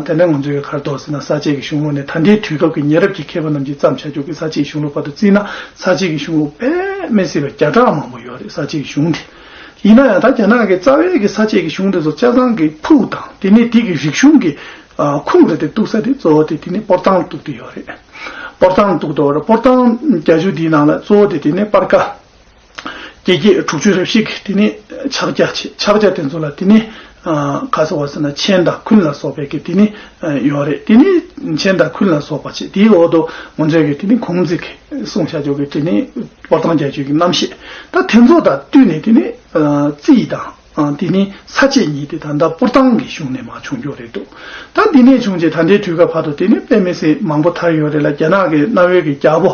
དེ་ནས་ང་ཚོའི་ག་རེ་འདུག་ཟེར་ན་ས་བཅད་ཀྱི་གཞུང་ལུགས་ནས་ད་ལྟའི་དུས་སྐབས་ཀྱི་ཉེ་རབས་ཀྱི་མཁས་པ་རྣམས་ཀྱིས་བརྩམས་བཞག་ཀྱོག་གི་ས་བཅད་ཀྱི་གཞུང་ལུགས་བར་དུ་བརྩིས་ན་ས་བཅད་ཀྱི་གཞུང་ལུགས་དཔེ་མི་སྲིད་པ་བརྒྱ་ཕྲག་མང་པོ་ཡོད་རེད། ས་བཅད་ཀྱི་གཞུང་དེ། ཡིན་ན་ཡང་ད་རྒྱ་ནག་གི་རྩ་བའི་གི་ས་བཅད་ཀྱི་གཞུང་དེ་ཚོ་ཆ་ཚང་གི་ཕུགས་དང་དེ་ནས་དེ་གི་རིག་གཞུང་གི་ཁུངས་རེ་དེ་གཏུགས་ས་དེ་གཙོ་བོ་དེ་དེ་ནི་པོར་ཏང་གཏུགས་དེ་ཡོད་རེད། པོར་ཏང་གཏུགས་དེ་ཡོད་རེད། པོར་ཏང་བརྒྱད་ཅུ་དེའི་ནང་ལ་གཙོ་བོ་དེ་དེ་ནི་པར་ཀ་བརྒྱད་བརྒྱ་དྲུག་ཅུ་རེ་བཞི་གི་དེ་ནི་ཕྱག་རྒྱ་ཆེ། ཕྱག་རྒྱ་དེ་ཚོ་ལ་དེ་ནི་ག་ཟེར་བ་ཟེར་ན་མཆན་དང་འཁོན་ལ་སོགས་པའི་གི་དེ་ནི་ཡོད་རེད། དེ་ནི་མཆན་དང་འཁོན་ལ་སོགས་པ་ཆེ། དེའི་འོག་ཏུ་ང་ཚོའི་གི་དེ་ནི་ཁུང་ཙི་གི་གསུངས་བཞག་ཀྱོག་གི་དེ་ནི་པོར་ཏང་བརྒྱད་ཅུ་གི་རྣམ་བཤད་ད་དེ་ཚོ་དང་བསྟུན་ནས་དེ་ནི་རྩིས་དང་དེ་ནི་ས་བཅད་གཉིས་དེ་ད་ལྟ་པོར་ཏང་གི་གཞུང་ནས་མར་བྱུང་ཀྱོག་རེད་འདུག་ད་དེ་ནས་བྱུང་རྗེས་ད་ལྟའི་དུས་སྐབས་བར་དུ་དེ་ནི་དཔེ་མི་སྲིད་མང་པོ་དར་ཡོད་རེད་ལ། རྒྱ་ནག་གི་གནའ་བོའི་གི་རྒྱལ་པོ་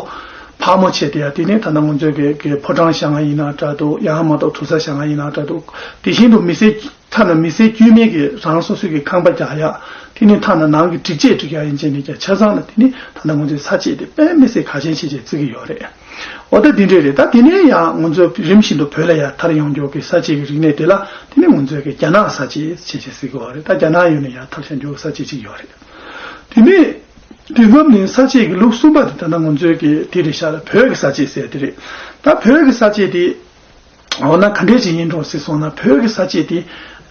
ཕག་མོ་ཆེ་དེ་ཡ་དེ་ནི་ད་ལྟ་ང་ཚོའི་གི་གི་ཕོ་བྲང་བཞེངས་ཡ་ཡིན་ན་འདྲ་འདུག་ཡང་མ་གཏོགས་དུར་ས་བཞེངས་ཡ་ཡིན་ན་འདྲ་འདུག་དེ་བཞིན་དུ་མི་སེར་ཐ་ན་མི་སེར་དཀྱུས་མའི་གི་རང་སོ་སོའི་གི་ཁང་པ་རྒྱག་ཡ། དེ་ནི་ཐ་ན་ནང་གི་སྒྲིག་ཆས་སྒྲིག་ཡ་ཡིན་ཅེས་ནི་ཀྱང་ཆ་ཚང་ལ་དེ་ནི་ད་ལྟ་ང་ཚོའི་ས་བཅད་དེ་དཔེ་མི་སྲིད་གལ་ཆེན་ཆེ་ཆེ་བརྩི་གི་ཡོད་རེད། འོ་ད་འདི་འདྲས་རེད། ད་དེ་ནས་ཡང་ང་ཚོ་རིམ་བཞིན་དུ་བོད་ལ་ཡང་དར་ཡོང་ཀྱོག་གི་ས་བཅད་ཀྱི་རིག་གནས་དེ་ལ་དེ་ནི་ང་ཚོའི་གི་རྒྱ་ནག་ས་བཅད་ཆེ་ཆེ་ཟེར་གི་ཡོད་རེད། ད་རྒྱ་ནག་ཡུལ་ནས་ཡང་དར་ཡོང་ཀྱོག་གི་ས་བཅད་ཅིག་ཡོད་རེད། དེ་ནས། དུས་སྐབས་ནས་ས་བཅད་ཀྱི་ལུགས་གསུམ་པ་དེ་ད་ལྟ་ང་ཚོའི་གི་དེ་རེད་ཤག་ལ། བོད་ཀྱི་ས་བཅད་ཟེར་དེ་རེད། ད་བོད་ཀྱི་ས་བཅད་དེ། འོ་ན་ག་འདྲས་ཅིག་ཡིན་འགྲོ་ཟེར་སོང་ན། བོད་ཀྱི་ས་བཅད་དེ།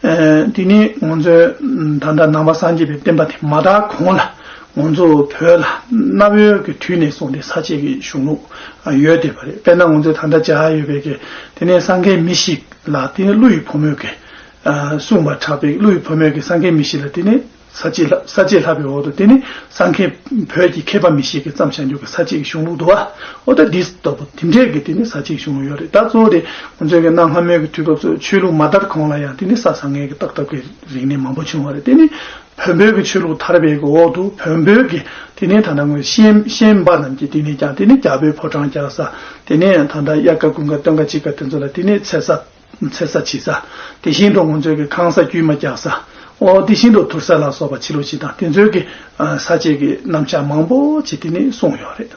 ཨ། དེ་ནི་ང་ཚོའི་ད་ལྟ་ནང་པ་སངས་རྒྱས་པའི་བསྟན་པ་དེ་མ་དར་གོང་ལ། ང་ཚོ་བོད་ལ་གནའ་བོའི་གི་དུས་ནས་བཟུང་སྟེ་ས་བཅད་ཀྱི་གཞུང་ལུགས་ཡོད་བསྡད་པ་རེད། དཔེར་ན་ང་ཚོའི་ད་ལྟ་མཇལ་ཡ་ཡོད་པའི་གི། དེ་ནས་སངས་རྒྱས་མི་ཞིག་ལ། དེ་ནི་ཀླུ་ཡི་བུ་མོས་གི། ཨ། གསུངས་པར་གྲགས་པའི། ཀླུ་ཡི་བུ་མོས་གི་སངས་རྒྱས་མི་ཞིག་ལ། དེ་ནི་ས་བཅད་ལྷག་ས་བཅད་ལྷག་པའི་འོག་ཏུ། དེ་ནི་སངས་རྒྱས་བོད་ཀྱི་མཁས་པ་མི་ཞིག་གིས་བརྩམས་བཞག་རྒྱུ་གི་ས་བཅད་ཀྱི་གཞུང་ལུགས་འདུག་བ། འོ་ད་འདི་ལྟ་བུ་དེ་འདྲས་ཀྱི་དེ་ནི་ས་བཅད་ཀྱི་གཞུང་ལུགས་ཡོད་རེད། ད་གཙོ་བོ་དེ་ང་ཚོའི་གི་གནའ་སྔ་མོའི་གི་དུས་སྐབས་སུ་ཆོས་ལུགས་མ་དར་གོང་ལ་ཡང་དེ་ནི་ས་བཟང་ངན་གྱི་ཏག་ཏག་གི་རིག་གནས་མང་པོ་བྱུང་བ་རེད། དེ་ནི་བོན་པོའི་གི་ཆོས་ལུགས་དར་བའི་གི་འོག་ཏུ། བོན་པོའི་གི་དེ་ནི་ད་ལྟ་ངོས་ཤན་ཤན་པ་རྣམས་ཀྱིས་དེ་ནི་ཀྱང་དེ་ནི་རྒྱ་བོད་ཕོ་བྲང་རྒྱག་ས། དེ་ནས་ད་ལྟ་དབྱར་ཁ་དགུན་ཁ་སྟོན་ཁ་དཔྱིད་ཁ་དེ་ཚོ་ལ་དེ་ནི་ཚེ་ས། ཚེ་ས་བྱི་ས། དེ་བཞིན་དུ་ང་ཚོའི་གི་ཁང་ས་དཀྱུས་མ་རྒྱག་ས། འོ་དེ་བཞིན་དུ་དུར་ས་ལ་སོགས་པ་ཕྱི་ལོགས་ཅིག་དང་དེ་ཚོའི་གི། ཨ། ས་བཅད་ཀྱི་རྣམ་གཞག་མང་པོ་ཅིག་དེ་ནི་གསུངས་ཡོད་རེད།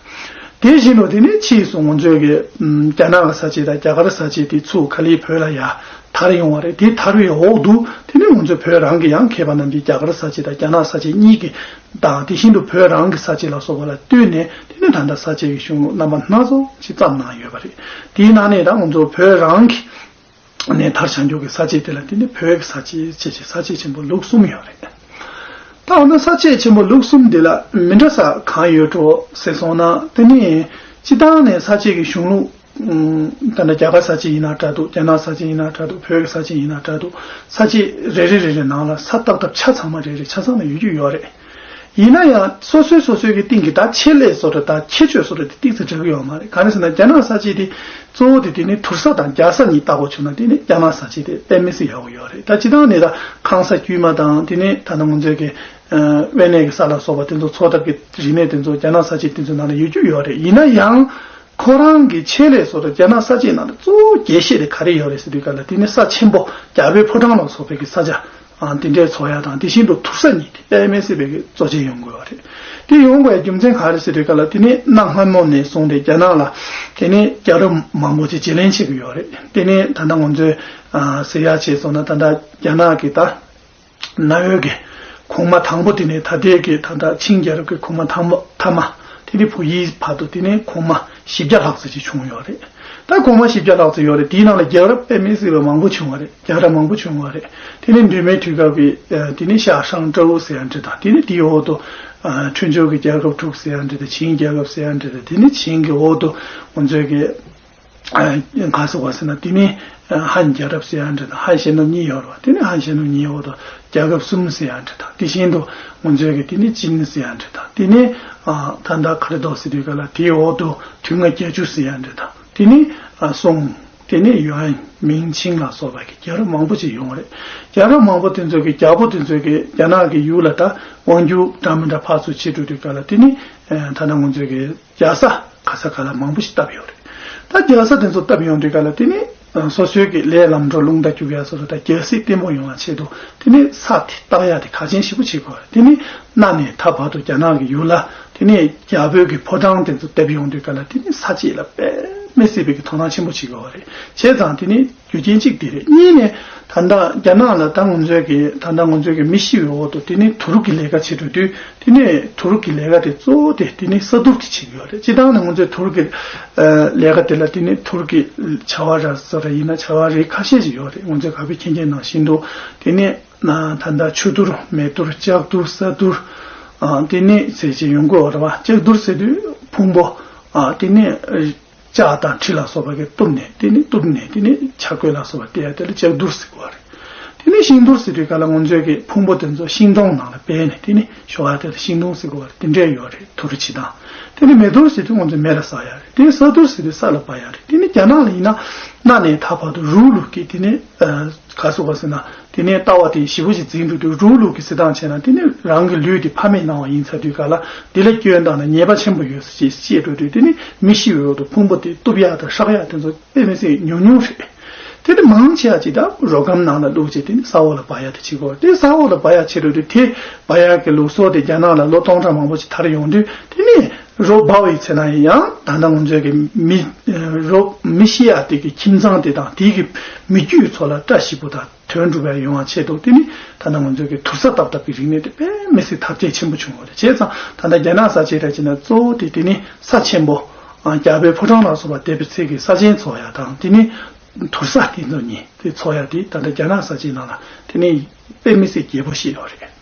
དེ་བཞིན་དུ་དེ་ནི་ཕྱིས་སུ་ང་ཚོའི་གི། ཨམ། རྒྱ་ནག་གི་ས་བཅད་དང་རྒྱ་གར་ས་བཅད་དེ་ཚུར་ག་ལེར་བོད་ལ་ཡར་དར་ཡོང་བ་རེད། དེ་དར་བའི་འོག་ཏུ་དེ་ནི་ང་ཚོའི་བོད་རང་གི་ཡང་མཁས་པ་རྣམས་ཀྱིས་རྒྱ་གར་ས་བཅད་དང་རྒྱ་ནག་ས་བཅད་གཉིས་ཀྱི་དང་། དེ་བཞིན་དུ་བོད་རང་གི་ས་བཅད་ལ་སོགས་པ་ལ་ལྟོས་ནས་དེ་ནི་ད་ལྟ་ས་བཅད་ཀྱི་གཞུང་ལུགས་རྣམ་པ་སྣ་ཚོགས་ཅིག་བརྩམས་གནང་ཡོད་པ་རེད། དེའི་ནང་ནས་ད་ང་ཚོ་བོད་རང་གི་ནས་དར་བྱུང་རྒྱུ་གི་ས་བཅད་དེ་ལ་དེ་ནི་བོད་ཀྱི་ས་བཅད་ཅེས་བྱ། ས་བཅད་ཆེན་པོ་ལུགས་གསུམ་ཡོད་རེད། ད་འོ་ན་ས་བཅད་ཆེན་པོ་ལུགས་གསུམ་འདི་ལ་མི་འདྲ་ས་གང་ཡོད་འགྲོ་ཟེར་སོང་ན། དེ་ནི་སྤྱིར་བཏང་ནས་ས་བཅད་ཀྱི་གཞུང་ལུགས། ཨུམ། ད་ནི་རྒྱ་གར་ས་བཅད་ཡིན་ན་འདྲ་འདུག་རྒྱ་ནག་ས་བཅད་ཡིན་ན་འདྲ་འདུག་བོད་ཀྱི་ས་བཅད་ཡིན་ན་འདྲ་འདུག་ས་བཅད་རེ་རེ་རེ་རེ་ནང་ལ་ས་བཏགས་བཏགས་ཆ་ཚང་མ་རེ་རེ་ཆ་ཚང་ལ་ཡོད་རྒྱུ་ཡོད་རེད། ཡིན་ན་ཡང་སོ་སོའི་སོ་སོའི་གི་སྟེང་གི་ད་ཆེད་ལས་བཟོ་འདྲ་དང་ཁྱད་ཆོས་བཟོ་འདྲ་དེ་ཏིག་ཙམ་འདྲ་གི་ཡོད་མ་རེད། གང་རེད་ཟེར་ན་རྒྱ་ནག་ས་བཅད་དེ་གཙོ་བོ་དེ་དེ་ནི་དུར་ས་དང་རྒྱག་ས་གཉིས་ལྟ་བུ་བྱུང་ན། དེ་ནི་རྒྱ་ནག་ས་བཅད་དེ་དཔེ་མི་སྲིད་ཡག་པོ་ཡོད་རེད། ད་སྤྱིར་བཏང་ནས་ད་ཁང་ས་དཀྱུས་མ་དང་། དེ་ནི་ད་ནི་ང་ཚོའི་གི་ཨ། དབེན་གནས་ཀྱི་ས་ལ་སོགས་པ་དེ་ཚོ་འཚོ་ཐབས་ཀྱི་རིག་གནས་དེ་ཚོ་རྒྱ་ནག་ས་བཅད་དེ་ཚོའི་ནང་ལ་ཡོད་རྒྱུ་ཡོད་རེད། ཡིན་ན་ཡང་ཁོ་རང་གི་ཆེད་ལས་བཟོ་འདྲ་རྒྱ་ནག་ས་བཅད་ནང་ལ་གཙོ་བོ་རྒྱས་བཤད་དེ་ག་རེ་ཡོད་རེད་ཟེར་དུས་ག་ལ། དེ་ནི་ས་ཆེན་པོ་རྒྱ་བོད་ཕོ་བྲང་ལ་སོགས་པའི་གི་ས་ཆ། ཨ། དེ་འདྲའི་འཚོ་ཡ་དང་། དེ་བཞིན་དུ་དུར་ས་གཉིས་དེ་དཔེ་མི་སྲིད་པའི་གི་གཙོ་ཆེ་ཡོང་དགོས་པ་རེད། དེ་ཡོང་དགོས་པའི་རྒྱུ་མཚན་ག་རེ་ཟེར་དུས་ག་ལ། དེ་ནི་གནའ་སྔ་མོ་ནས་བཟུང་སྟེ་རྒྱ་ནག་ལ་དེ་ནི་རྒྱལ་རབས་མང་པོ་ཅིག་བརྗེ་ལེན་བྱེད་ཀྱི་ཡོད་རེད། དེ་ནི་ད་ལྟ་ང་ཚོས། ཨ། ཟེར་ཡ་བྱས་སོང་ན། ད་ལྟ་རྒྱ་ནག་གི་ད་གནའ་བོའི་གི་གོང་མ་དང་པོ་དེ་ནས་ད་ལྟའི་གི་ད་ལྟ་ཆིང་རྒྱལ་རབས་ཀྱི་གོང་མ་དང་པོ་མཐའ་མ་དེ་ནས་བོད་ཡུལ་བར་དུ་དེ་ནས་གོང་མ་བཞི་བརྒྱ་ལྷག་ཙམ་ཅིག་བྱུང་ཡོད་རེད། ད་གོང་མ་བཞི་བརྒྱ་ལྷག་ཙམ་ཡོད་རེད། དེའི་ནང་ལ་རྒྱལ་རབས་དཔེ་མི་སྲིད་པ་མང་པོ་བྱུང་བ་རེད། རྒྱལ་རབས་མང་པོ་བྱུང་བ་རེད། དེ་ནས་གདོད་མའི་དུས་སྐབས་ཀྱི། ཨ། དེ་ནས་ཤ་ཧྲང་ཀྲོའུ་ཟེར་ཡ་འདྲ་དང་། དེ་ནས་དེའི་འོག་ཏུ། ཨ། ཁྲུན་ཆུའུ་གི་རྒྱལ་ཁབ་དྲུག་ཟེར་ཡ་འདྲ་དང་། ཆིང་རྒྱལ་ཁབ་ཟེར་ཡ་འདྲ་དང་། དེ་ནས་ཆིང་གི་འོག་ཏུ་ང་ཚོའི་གི། ཨ། ག་རེ་ཟེར་བ་ཟེར་ན། དེ་ནི་ཧན་རྒྱལ་རབས་ཟེར་ཡ་འདྲ་དང་། ཧན་ཞེ་ནོ་གཉིས་ཡོད་རེད་པ། དེ་ནི་ཧན་ཞེ་ནོ་གཉིས་འོག་ཏུ་རྒྱལ་ཁབ་གསུམ་ཟེར་ཡ་འདྲ་དང་། དེ་བཞིན་དུ་ང་ཚོའི་གི་དེ་ནི་ཅིན་ཟེར་ཡ་འདྲ་དང་། དེ་ནི། ཨ། ད་ལྟ་ག་རེ་འདུག་ཟེར་དུས་ག་ལ། དེའི་འོག་ཏུ་དུས་ལྔ་བརྒྱད་ཅུ་ཟེར་ཡ་འདྲ་དང་། དེ་ནི། ཨ། སུང་། དེ་ནི་ཡོན། མིང་ཆིང་ལ་སོགས་པ་གི་རྒྱལ་རབས་མང་པོ་ཅིག་ཡོང་བ་རེད། རྒྱལ་རབས་མང་པོ་དེ་ཚོ་གི་རྒྱལ་པོ་དེ་ཚོ་གི་རྒྱ་ནག་གི་ཡུལ་ལ་ད་དབང་སྒྱུར་འདྲ་མི་འདྲ་ཕར་ཚུར་བྱེད་འགྲོ་དུས་ག་ལ། དེ་ནི། ཨ། ད་ལྟ་ང་ཚོའི་གི་རྒྱལ་ས་ག་ས་ག་ལ་མང་པོ་ཞིག་བཏབ་ཡོད་རེད། ད་རྒྱལ་ས་དེ་ཚོ་བཏབ་ཡོང་དུས་ག་ལ། དེ་ནི་སོ་སོའི་གི་ལས་ལམ་འགྲོ་རླུང་རྟ་རྒྱུག་ཡ་སོགས་ལ། ད་རྒྱལ་སྲིད་བརྟན་པོ་ཡོང་བའི་ཆེད་དུ་དེ་ནི་ས་དེ་བཏགས་ཡ་དེ་གལ་ཆེན་ཞེ་པོ་ཅིག་དགོས་རེད། དེ་ནི་གནའ་ནས་ད་བར་དུ་རྒྱ་ནག་གི་ཡུལ་ལ་དེ་ནི་རྒྱ་བོད་ཀྱི་ཕོ་བྲང་དེ་ཚོ་བཏབ་ཡོང་དུས་ག་ལ། དེ་ནི་ས་བཅད་ལ་དཔེ་མི་སྲིད་པའི་གི་དོ་སྣང་ཆེན་པོ་བྱེད་དགོས་པ་རེད། བྱས་ཙང་དེ་ནི་རྒྱུ་རྐྱེན་གཅིག་དེ་རེད། གཉིས་ནས་ད་ལྟ་རྒྱ་ནག་ལ་ད་ང་ཚོའི་གི། ད་ལྟ་ང་ཚོའི་གི་མི་ཤི་བའི་འོག་ཏུ་དེ་ནི་དུར་གྱི་ལས་ཀ་བྱེད་འགྲོ་དུས། དེ་ནས་དུར་གྱི་ལས་ཀ་དེ་གཙོ་བོ་དེ་དེ་ནས་ས་དུར་དེ་བྱེད་ཀྱི་ཡོད་རེད། སྤྱིར་བཏང་ནས་ང་ཚོས་དུར་གྱི། ཨ། ལས་ཀ་དེ་ལ་དེ་ནས་དུར་གྱི་བྱ་བ་ར་བཟོ་འདྲ་ཡིན་ན་བྱ་བ་རིགས་ཁ་ཤས་ཤིག་ཡོད་རེད། ང་ཚོས་ག་པའི་མཁྱེན་མཁྱེན་ནང་བཞིན་དུ། དེ་ནས་ན་ད་ལྟ་ཆུ་དུར། མེ་དུར། ལྕགས་དུར། ས་དུར། ཨ། དེ་ནས་ཟེར་བྱས་ཡོང་གི་ཡོད་རེད་པ། ལྕགས་དུར་ཟེར་དུས་ཕུང་པོ། ཨ། དེ་ནས། ལྕགས་དང་གྲི་ལ་སོགས་པ་གིས་གཏུབ་ནས། དེ་ནི་གཏུབ་ནས་དེ་ནི་ཆ་བགོས་ལ་སོགས་པ་སྟེར་ཡ་དེ་ལ་ལྕགས་དུར་ཟེར་གོ་བ་རེད། དེ་ནི་ཤིང་དུར་ཟེར་དུས་ག་ལ། ང་ཚོའི་གི་ཕུང་པོ་དེ་ཚོ་ཤིང་སྡོང་ནང་ལ་སྦས་ནས་དེ་ནི་ཞོགས་ཡ་དེ་ལ་ཤིང་སྡོང་ཟེར་གོ་བ་རེད། དེ་འདྲས་ཡོད་རེད། དུར་བྱེད་སྟངས། དེ་ནི་མེ་དུར་ཟེར་དུས་ང་ཚོས་མེ་ལ་ཟག་ཡ་རེད། དེ་ནི་ས་དུར་ཟེར་དུས་ས་ལ་སྦ་ཡ་རེད། དེ་ནི་རྒྱ་ནག་ལ་ཡིན་ན་གནའ་ནས་ད་བར་དུ་རུའུ་ལུགས་ཀྱི་དེ་ནི། ཨ། ག་རེ་ཟེར་བ་ཟེར་ན། དེ་ནས་ལྟ་བ་དེ་ཞེ་པོ་ཅིག་འཛིན་འགྲོ་དུས། རུའུ་ལུགས་ཀྱི་བྱེད་སྟངས་བྱས་ན། དེ་ནས་རང་གི་ལུས་དེ་ཕ་མས་གནང་བ་ཡིན་ཚར་དུས་ག་ལ། འདི་ལ་སྐྱོན་བཏང་ན་ཉེས་པ་ཆེན་པོ་ཡོད་ཟེར་ཅེས་བཤད་འགྲོ་དུས། དེ་ནས་མི་ཤི་བའི་འོག་ཏུ་ཕུང་པོ་དེ་གཏུབ་ཡ་དང་སྲེག་ཡ་དེ་ཚོ་དཔེ་མི་སྲིད་ཉུང་ཉུང་རེད། དེ་ནས་མང་ཆེ་བ་ཅིག་ད་རོ་སྒམ་ནང་ལ་བླུགས་བྱས། དེ་ནས་ས་འོག་ལ་སྦ་ཡ་དེ་བྱེད་དགོས། དེ་ས་འོག་ལ་སྦ་ཡ་བྱེད་འགྲོ་དུས། དེ་སྦ་ཡ་གི་ལུགས་སྲོལ་དེ་རྒྱ་ནག་ལ་ལོ་སྟོང་ཕྲག་མང་པོ་ཅིག་དར་ཡོང་དུས། དེ་ནས། རོ་སྦ་བའི་ཚེ་ན་ཡང་ད་ལྟ་ང་ཚོའི་གི་མི་རོ་མི་ཤི་ཡ་དེ་གི་ཁྱིམ་ཚང་དེ་དང་དེའི་གི་མི་རྒྱུད་ཚོ་ལ་བཀྲ་ཤིས་པོ་དང་དོན་འགྲུབ་པ་ཡོང་བ་ཆེད་དུ་དེ་ནི་ད་ལྟ་ང་ཚོའི་གི་དུར་ས་བཏབ་བཏབ་ཀྱི་རིག་གནས་དེ་དཔེ་མི་སྲིད་དར་རྒྱས་ཆེན་པོ་བྱུང་བ་རེད། བྱས་ཙང་ད་ལྟ་རྒྱ་ནག་ས་ཆའི་ར་ཅིག་ན་གཙོ་བོ་དེ་དེ་ནི་ས་ཆེན་པོ་རྒྱལ་པོའི་ཕོ་བྲང་ལ་སོགས་པ་འདེབས་པའི་ཚེ་གི་ས་ཆེན་ཚོ་ཡ་དང་དེ་ནི་དུར་ས་དེ་ཚོ་གཉིས་དེ་ཚོ་ཡ་དེ་ད་ལྟ་རྒྱ་ནག་ས་ཆའི་ནང་ལ་དེ་ནི་དཔེ་མི་སྲིད་རྒྱས་པོ་ཞིག་ཡོད་རེད།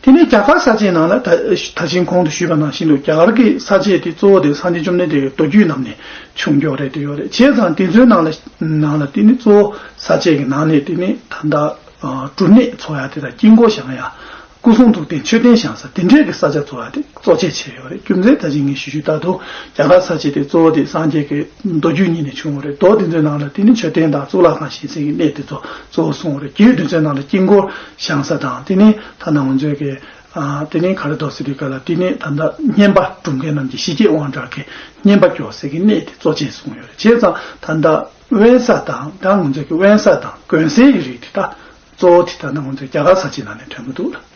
དེ་ནས་རྒྱ་གར་ས་ཆའི་ནང་ལ་ད་ད་ཕྱིན་གོང་དུ་ཞུས་པ་ནང་བཞིན་དུ་རྒྱ་གར་གྱི་ས་ཆའི་དེ་གཙོ་བོ་དེ་སངས་རྒྱས་བཅོམ་ལྡན་འདས་ཀྱི་མདོ་རྒྱུད་རྣམས་ནས་བྱུང་ཡོད་རེད་དེ་ཡོད་རེད། བྱས་ཙང་དེ་ཚོའི་ནང་ལ་ནང་ལ་དེ་ནི་གཙོ་བོ་ས་ཆའི་གི་ནང་ནས་དེ་ནི་ད་ལྟ་གྲུབ་གནས་ཚོ་ཡ་དེ་དང་དཀྱིལ་འཁོར་བཞེངས་ཡ་སྐུ་གསུང་ཐུགས་རྟེན་མཆོད་རྟེན་བཞེངས་ས་དེ་འདྲས་ཀྱི་ས་ཆ་ཚོ་ཡ་དེ་གཙོ་ཆེ་ཆེ་ཡོད་རེད། རྒྱུ་མཚན་ད་ཅི་ངས་ཞུ་ཞུ་ལྟར་དུ་རྒྱ་གར་ས་ཆའི་དེ་གཙོ་བོ་དེ་སངས་རྒྱས་ཀྱི་མདོ་རྒྱུད་གཉིས་ནས་བྱུང་བ་རེད་དོ། དེ་ཚོའི་ནང་ལ་དེ་ནི་མཆོད་རྟེན་དང་གཙུག་ལག་ཁང་བཞེངས་སའི་གི་གནས་དེ་ཚོ་གཙོ་བོ་གསུངས་པ་རེད། རྒྱུད་དེ་ཚོའི་ནང་ལ་དཀྱིལ་འཁོར་བཞེངས་ས་དང་དེ་ནི་ད་ནང་ང་ཚོའི་གི་ཨ་དེ་ནི་ག་རེ་འདུག་ཟེར་དུས་ག་ལ་དེ་ནི་ད་ལྟ་བསྙེན་པ་སྒྲུབ་མཁན་རྣམས་ཀྱི་ཞི་རྒྱས་དབང་དྲག་གི་བསྙེན་པ་སྐྱོར་སའི་གི་གནས་དེ་གཙོ་ཆེ་གསུངས་ཡོད་རེད། བྱས་ཙང་ད་ལྟ་དབེན་ས་དང་ད་ང་ཚོའི་གི་དབེན་ས་དང་དགོན་སའི་གི་རིགས་དེ་ད་གཙོ་བོ་དེ་ད་ནང་ང་ཚོའི་རྒྱ་གར་ས་ཆའི་ནང་ནས་ཐོན་གྱི་འདུག་ལ།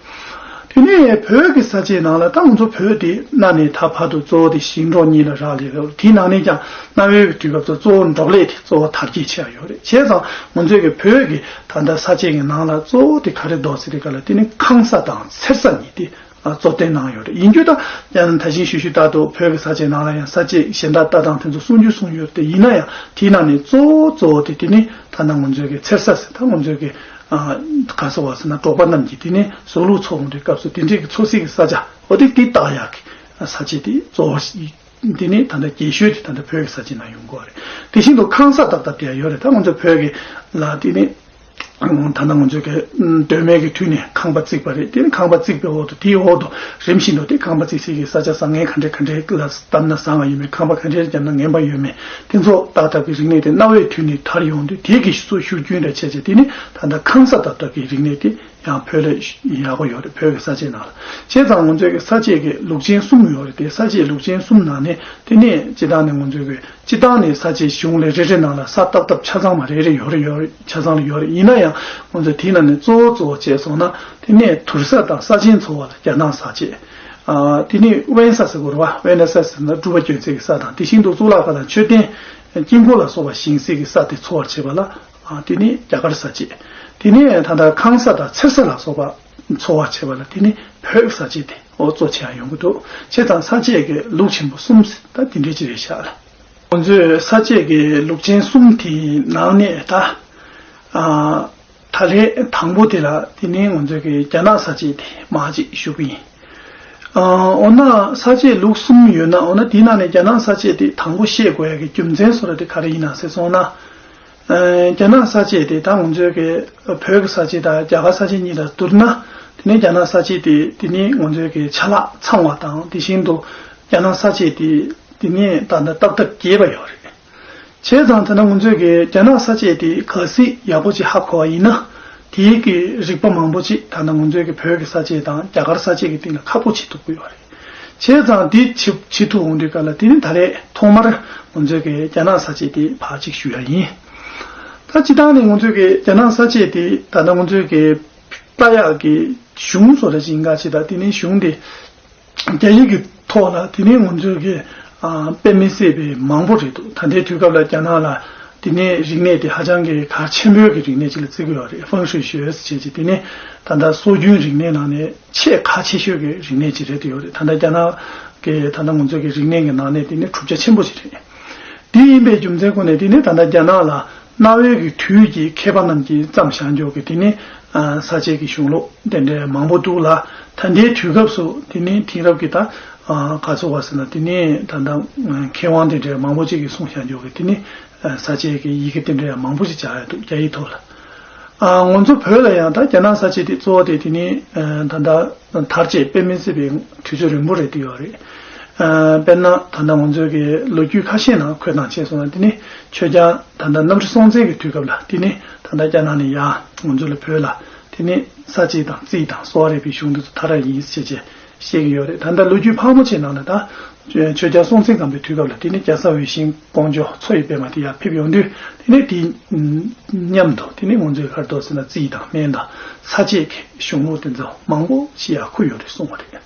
དེ་ནས་བོད་ཀྱི་ས་ཆའི་ནང་ལ་ད་ང་ཚོ་བོད་དེ་གནའ་ནས་ད་བར་དུ་གཙོ་བོ་དེ་ཞིང་འབྲོག་གཉིས་ལ་རག་ལས་རེད། དེའི་ནང་ནས་ཀྱང་གནའ་བོའི་དུས་སྐབས་སུ་གཙོ་བོ་འབྲོག་ལས་དེ་གཙོ་བོ་དར་རྒྱས་ཆེ་བ་ཡོད་རེད། བྱས་ཙང་ང་ཚོའི་གི་བོད་ཀྱི་ད་ལྟ་ས་ཆའི་གི་ནང་ལ་གཙོ་བོ་དེ་ག་རེ་འདུག་ཟེར་དུས་ག་ལ་དེ་ནི་ཁང་ས་དང་མཚེར་ས་གཉིས་དེ་གཙོ་བསྟན་གནང་ཡོད་རེད། ཡིན་རྒྱུ་ད་ཡང་ད་གིན་ཞུ་ཞུ་ལྟར་དུ་བོད་ཀྱི་ས་ཆའི་ནང་ལ་ཡང་ས་དཔྱད་གཞན་དག་ལྟ་སྟངས་དེ་ཚོ་གསུང་རྒྱུ་གསུང་ཡོད་དེ། ཡིན་ན་ཡང་དེའི་ནང་ནས་གཙོ་བོ་གཙོ་བོ་དེ་དེ་ནི་ད་ལྟ་ང་ཚོའི་གི་མཚེར་ས་ཟེར་ད་ང་ཚོའི་གི་ག་ཟེར་བ་ཟེར་ན་འབྲོག་པ་རྣམས་ཀྱིས་དེ་ནི་ཟོག་ལུག་འཚོ་འོང་དུས་སྐབས་སུ་དེ་འདྲའི་གི་འཚོ་སའི་གི་ས་ཆ་འོ་དེ་དེ་བཏགས་ཡག་གི་ས་དཔྱད་དེ་གཙོ་བོ་ཞིག་དེ་ནི་ད་ལྟ་རྒྱས་ཤོས་དེ་ད་ལྟ་བོད་ཀྱི་ས་དཔྱད་ནང་ཡོང་གི་ཡོད་རེད། དེ་བཞིན་དུ་ཁང་ས་བཏབ་བཏབ་དེ་ཡང་ཡོད་རེད། ད་ང་ཚོ་བོད་ཀྱི་ལ་དེ་ནི་ད་ལྟ་ང་ཚོ་གི་གདོད་མའི་གི་དུས་ནས་ཁང་པ་བརྩིགས་པ་རེད། དེ་ནི་ཁང་པ་བརྩིགས་པའི་འོག་ཏུ་དེའི་འོག་ཏུ་རིམ་བཞིན་དུ་དེ་ཁང་པ་བརྩིགས་སའི་གི་ས་ཆ་བཟང་ངན་ག་འདྲས་ག་འདྲས་ལ་བཏབ་ན་བཟང་བ་ཡོད་མེད། ཁང་པ་ག་འདྲས་བརྒྱབ་ན་ངན་པ་ཡོད་མེད། དེ་ཚོ་ཏག་ཏག་གི་རིག་གནས་དེ་གནའ་བོའི་དུས་ནས་དར་ཡོང་དུས་དེའི་གི་སྲོལ་ཤུགས་རྒྱུན་རེ་བྱས་བྱས་དེ་ནི་ད་ལྟ་ཁང་ས་བཏབ་བཏབ་ཀྱི་རིག་གནས་དེ་ཡང་བོད་ལ་ཡག་པོ་ཡོད་རེད། བོད་ཀྱི་ས་དཔྱད་ནང་ལ། བྱས་ཙང་ང་ཚོའི་གི་ས་དཔྱད་ཀྱི་ལུགས་ཆེན་གསུམ་ཡོད་རེད་དེ། ས་དཔྱད་ལུགས་ཆེན་གསུམ་ནང་ནས་དེ་ནས་སྤྱི་བཏང་ནས་ང་ཚོའི་གི་སྤྱི་བཏང་ནས་ས་དཔྱད་གཞུང་ལས་རེ་རེ་ནང་ལ་ས་བཏབ་བཏབ་ཆ་ཚང་མ་རེ་རེ་ཡོད་རེད། ཡོད་རེད། ཆ་ཚང་ལ་ཡོད་རེད། ཡིན་ན་ཡང་ང་ཚོས་དེའི་ནང་ནས་གཙོ་བོ་གཙོ་བོ་བྱས་སོང་ན་དེ་ནས་དུར་ས་དང་ས་ཆེན་ཚོ་བ་ལ་རྒྱ་ནག་ས་དཔྱད། ཨ་དེ་ནས་དབེན་ས་ཟེར་དགོས་རེད་བ། དབེན་ས་ཟེར་ན་སྒྲུབ་པ་སྐྱོན་ཚིག་གི་ས་དང་དེ་བཞིན་དུ་གཙུག་ལག་ཁང་དང་མཆོད་རྟེན་དཀྱིལ་འཁོར་ལ་སོགས་པ་བཞེངས་སའི་གི་ས་དེ་ཚོ་བར་བྱེད་པ་ལ་ཨ་དེ་ནི་རྒྱ་གར་ས་དཔྱད། དེ་ནས་ད་ལྟ་ཁང་ས་དང་མཚེར་ས་ལ་སོགས་པ་ཚོ་བ་བྱེད་པ་ལ་དེ་ནི་བོད་ས་དཔྱད་དེ་འོ་གཙོ་ཆེ་ཡང་ཡོང་གི་འདུག་བྱས་ཙང་ས་དཔྱད་ཀྱི་ལུགས་ཆེན་པོ་གསུམ་ཟེར་ད་དེ་འདྲའི་ཅི་རེད་ཤག་ལ། ང་ཚོས་ས་དཔྱད་ཀྱི་ལུགས་ཆེན་གསུམ་དེའི་ནང་ནས་ད་ཨ་ད་ལན་དང་པོ་དེ་ལ་དེ་ནི་ང་ཚོས་ཀྱི་རྒྱ་ནག་ས་དཔྱད་དེ་མར་ཅིག་ཞུ་གི་ཡིན། ཨ་འོ་ན་ས་དཔྱད་ལུགས་གསུམ་ཡོད་ན་འོ་ན་དེའི་ནང་ནས་རྒྱ་ནག་ས་དཔྱད་དེ་དང་པོ་བཤད་དགོས་ཡ་གི་རྒྱུ་མཚན་སོགས་ལ་དེ་ག་རེ་ཡིན་ན་ཟེར་སོང་ན། ཨ་རྒྱ་ནག་ས་དཔྱད་དེ་ད་ང་ཚོའི་གི་བོད་ཀྱི་ས་དཔྱད་དང་རྒྱ་གར་ས་དཔྱད་གཉིས་དང་བསྡུར་ན་དེ་ནས་རྒྱ་ནག་ས་དཔྱད་དེ་དེ་ནས་ང་ཚོའི་གི་ཆ་ལག་ཚང་བ་དང་དེ་བཞིན་དུ་རྒྱ་ནག་ས་དཔྱད་དེ་དེ་ནས་ད་ལྟ་སྟབས་སྟབས་རྒྱས་པ་ཡོད་རེད། བྱས་ཙང་ད་ལྟ་ང་ཚོའི་གི་རྒྱ་ནག་ས་དཔྱད་དེ་གལ་སྲིད་ཡག་པོ་ཅིག་ཧ་གོ་བ་ཡིན་ན་དེའི་གི་རིག་པ་མང་པོ་ཅིག་ད་ལྟ་ང་ཚོའི་གི་བོད་ཀྱི་ས་དཔྱད་དང་རྒྱ་གར་ས་དཔྱད་ཀྱི་སྟེང་ལ་ཁག་པོ་བྱེད་ཐུབ་ཀྱི་ཡོད་རེད། བྱས་ཙང་འདི་བྱེད་བྱེད་ཐུབ་འོང་དུས་ག་ལ་དེ་ནི་ད་རེས་ཐོག་མར་ང་ཚོའི་གི་རྒྱ་ནག་ས་དཔྱད་དེ་ཕར་ཅིག་ཞུ་ཡ་ཡིན། ད་སྤྱི་བཏང་ནས་ང་ཚོའི་གི་རྒྱ་ནག་ས་དཔྱད་དེ་ད་ལྟ་ང་ཚོའི་གི་ལྟ་ཡག་གི་གཞུང་བཟོ་འདྲ་ཅིག་ཡིན་ག་ཅིག་ད་དེ་ནི་གཞུང་དེ་རྒྱ་ཡིག་གི་ཐོག་ལ་དེ་ནི་ང་ཚོའི་གི་ཨ་དཔེ་མི་སྲིད་པའི་མང་པོ་རེད་འདུག་ད་ལྟའི་དུས་སྐབས་ལ་རྒྱ་ནག་ལ་དེ་ནི་རིག་གནས་དེ་ཧ་ཅང་གི་གལ་ཆེན་པོའི་གི་རིག་གནས་ཅིག་ལ་བརྩི་གི་ཡོད་རེད། ཧྥང་ཧྲུའེ་ཞུས་ཟེར་བྱས་ཅིག་དེ་ནི་ད་ལྟ་སྲོལ་རྒྱུན་རིག་གནས་ནང་ནས་ཆེས་གལ་ཆེ་ཤོས་ཀྱི་རིག་གནས་ཅིག་རེད་དུ་ཡོད་རེད། ད་ལྟ་རྒྱ་ནག་གི་ད་ལྟ་ང་ཚོ་གི་རིག་གནས་ཀྱི་ནང་ནས་དེ་ནི་གྲུབ་ཆ་ཆེན་པོ་ཅིག་རེད། དེ་ཡིན་པའི་རྒྱུ་མཚན་ཁོ་ནས་དེ་ནི་ད་ལྟ་རྒྱ་ནག་ལ་གནའ་བོའི་གི་དུས་ཀྱི་མཁས་པ་རྣམས་ཀྱིས་བརྩམས་བཞག་འཇོག་གི་དེ་ནི་ས་དཔྱད་ཀྱི་གཞུང་ལུགས་དེ་འདྲའི་མང་པོ་འདུག་ལ། ད་ལྟའི་དུས་སྐབས་སུ་དེ་ནི་དེང་རབས་ཀྱི་ད་ག་ཚོད་བ་ཟེར་ན་དེ་ནི་ད་ལྟ་མཁས་དབང་དེ་འདྲའི་མང་པོ་ཅིག་གིས་གསུངས་བཞག་འཇོག་གི་དེ་ནི་ས་དཔྱད་ཀྱི་ཡི་གེ་དེ་འདྲའི་མང་པོ་ཅིག་སྦྱར་ཡོད་འདུག་རྒྱ་ཡིག་ཐོག་ལ། ཨ་ང་ཚོ་བོད་ལ་ཡང་ད་རྒྱ་ནག་ས་དཔྱད་དེ་གཙོ་བོ་དེ་དེ་ནི་ཨ་ད་ལྟ་དར་རྒྱས་དཔེ་མི་སྲིད་པའི་དུས་ཚོད་རིང་པོ་རེད་དེ་ཡོད་རེད། ཨ་དཔེར་ན་ད་ལྟ་ང་ཚོའི་གི་ལོ་རྒྱུས་ཁ་ཤས་ནང་འཁོད་སྟངས་བྱས་སོང་ན་དེ་ནི་ཆོས་རྒྱལ་ད་ལྟ་གནམ་རི་སྲོང་བཙན་གྱི་དུས་སྐབས་ལ་དེ་ནི་ད་ལྟ་རྒྱ་ནག་ནས་ཡར་ང་ཚོ་ལ་བོད་ལ་དེ་ནི་ས་དཔྱད་དང་རྩིས་དང་གསོ་བ་རིག་པའི་གཞུང་དེ་ཚོ་དར་བ་ཡིན་ཟེར་བྱས། བཤད་ཀྱི་ཡོད་རེད། ད་ལྟ་ལོ་རྒྱུས་ཕལ་མོ་ཆེ་ནང་ལ་ད་ཆོས་རྒྱལ་སྲོང་བཙན་སྒམ་པོའི་དུས་སྐབས་ལ་དེ་ནི་རྒྱ་བཟའ་འོས་ཤིང་ཀོང་ཇོ་མཚོ་ཡི་པདྨ་དེ་ཡར་ཕེབས་ཡོང་དུས་དེ་ནི་དེ་མཉམ་དུ་དེ་ནི་ང་ཚོའི་ག་རེ་འདུག་ཟེར་ན་རྩིས་དང་སྨན་དང་ས་དཔྱད་ཀྱི་གཞུང་ལུགས་དེ་ཚོ་མང་པོ་ཞིག་ཡར་འཁུར་ཡོད་རེད་གསུངས་པ་རེད།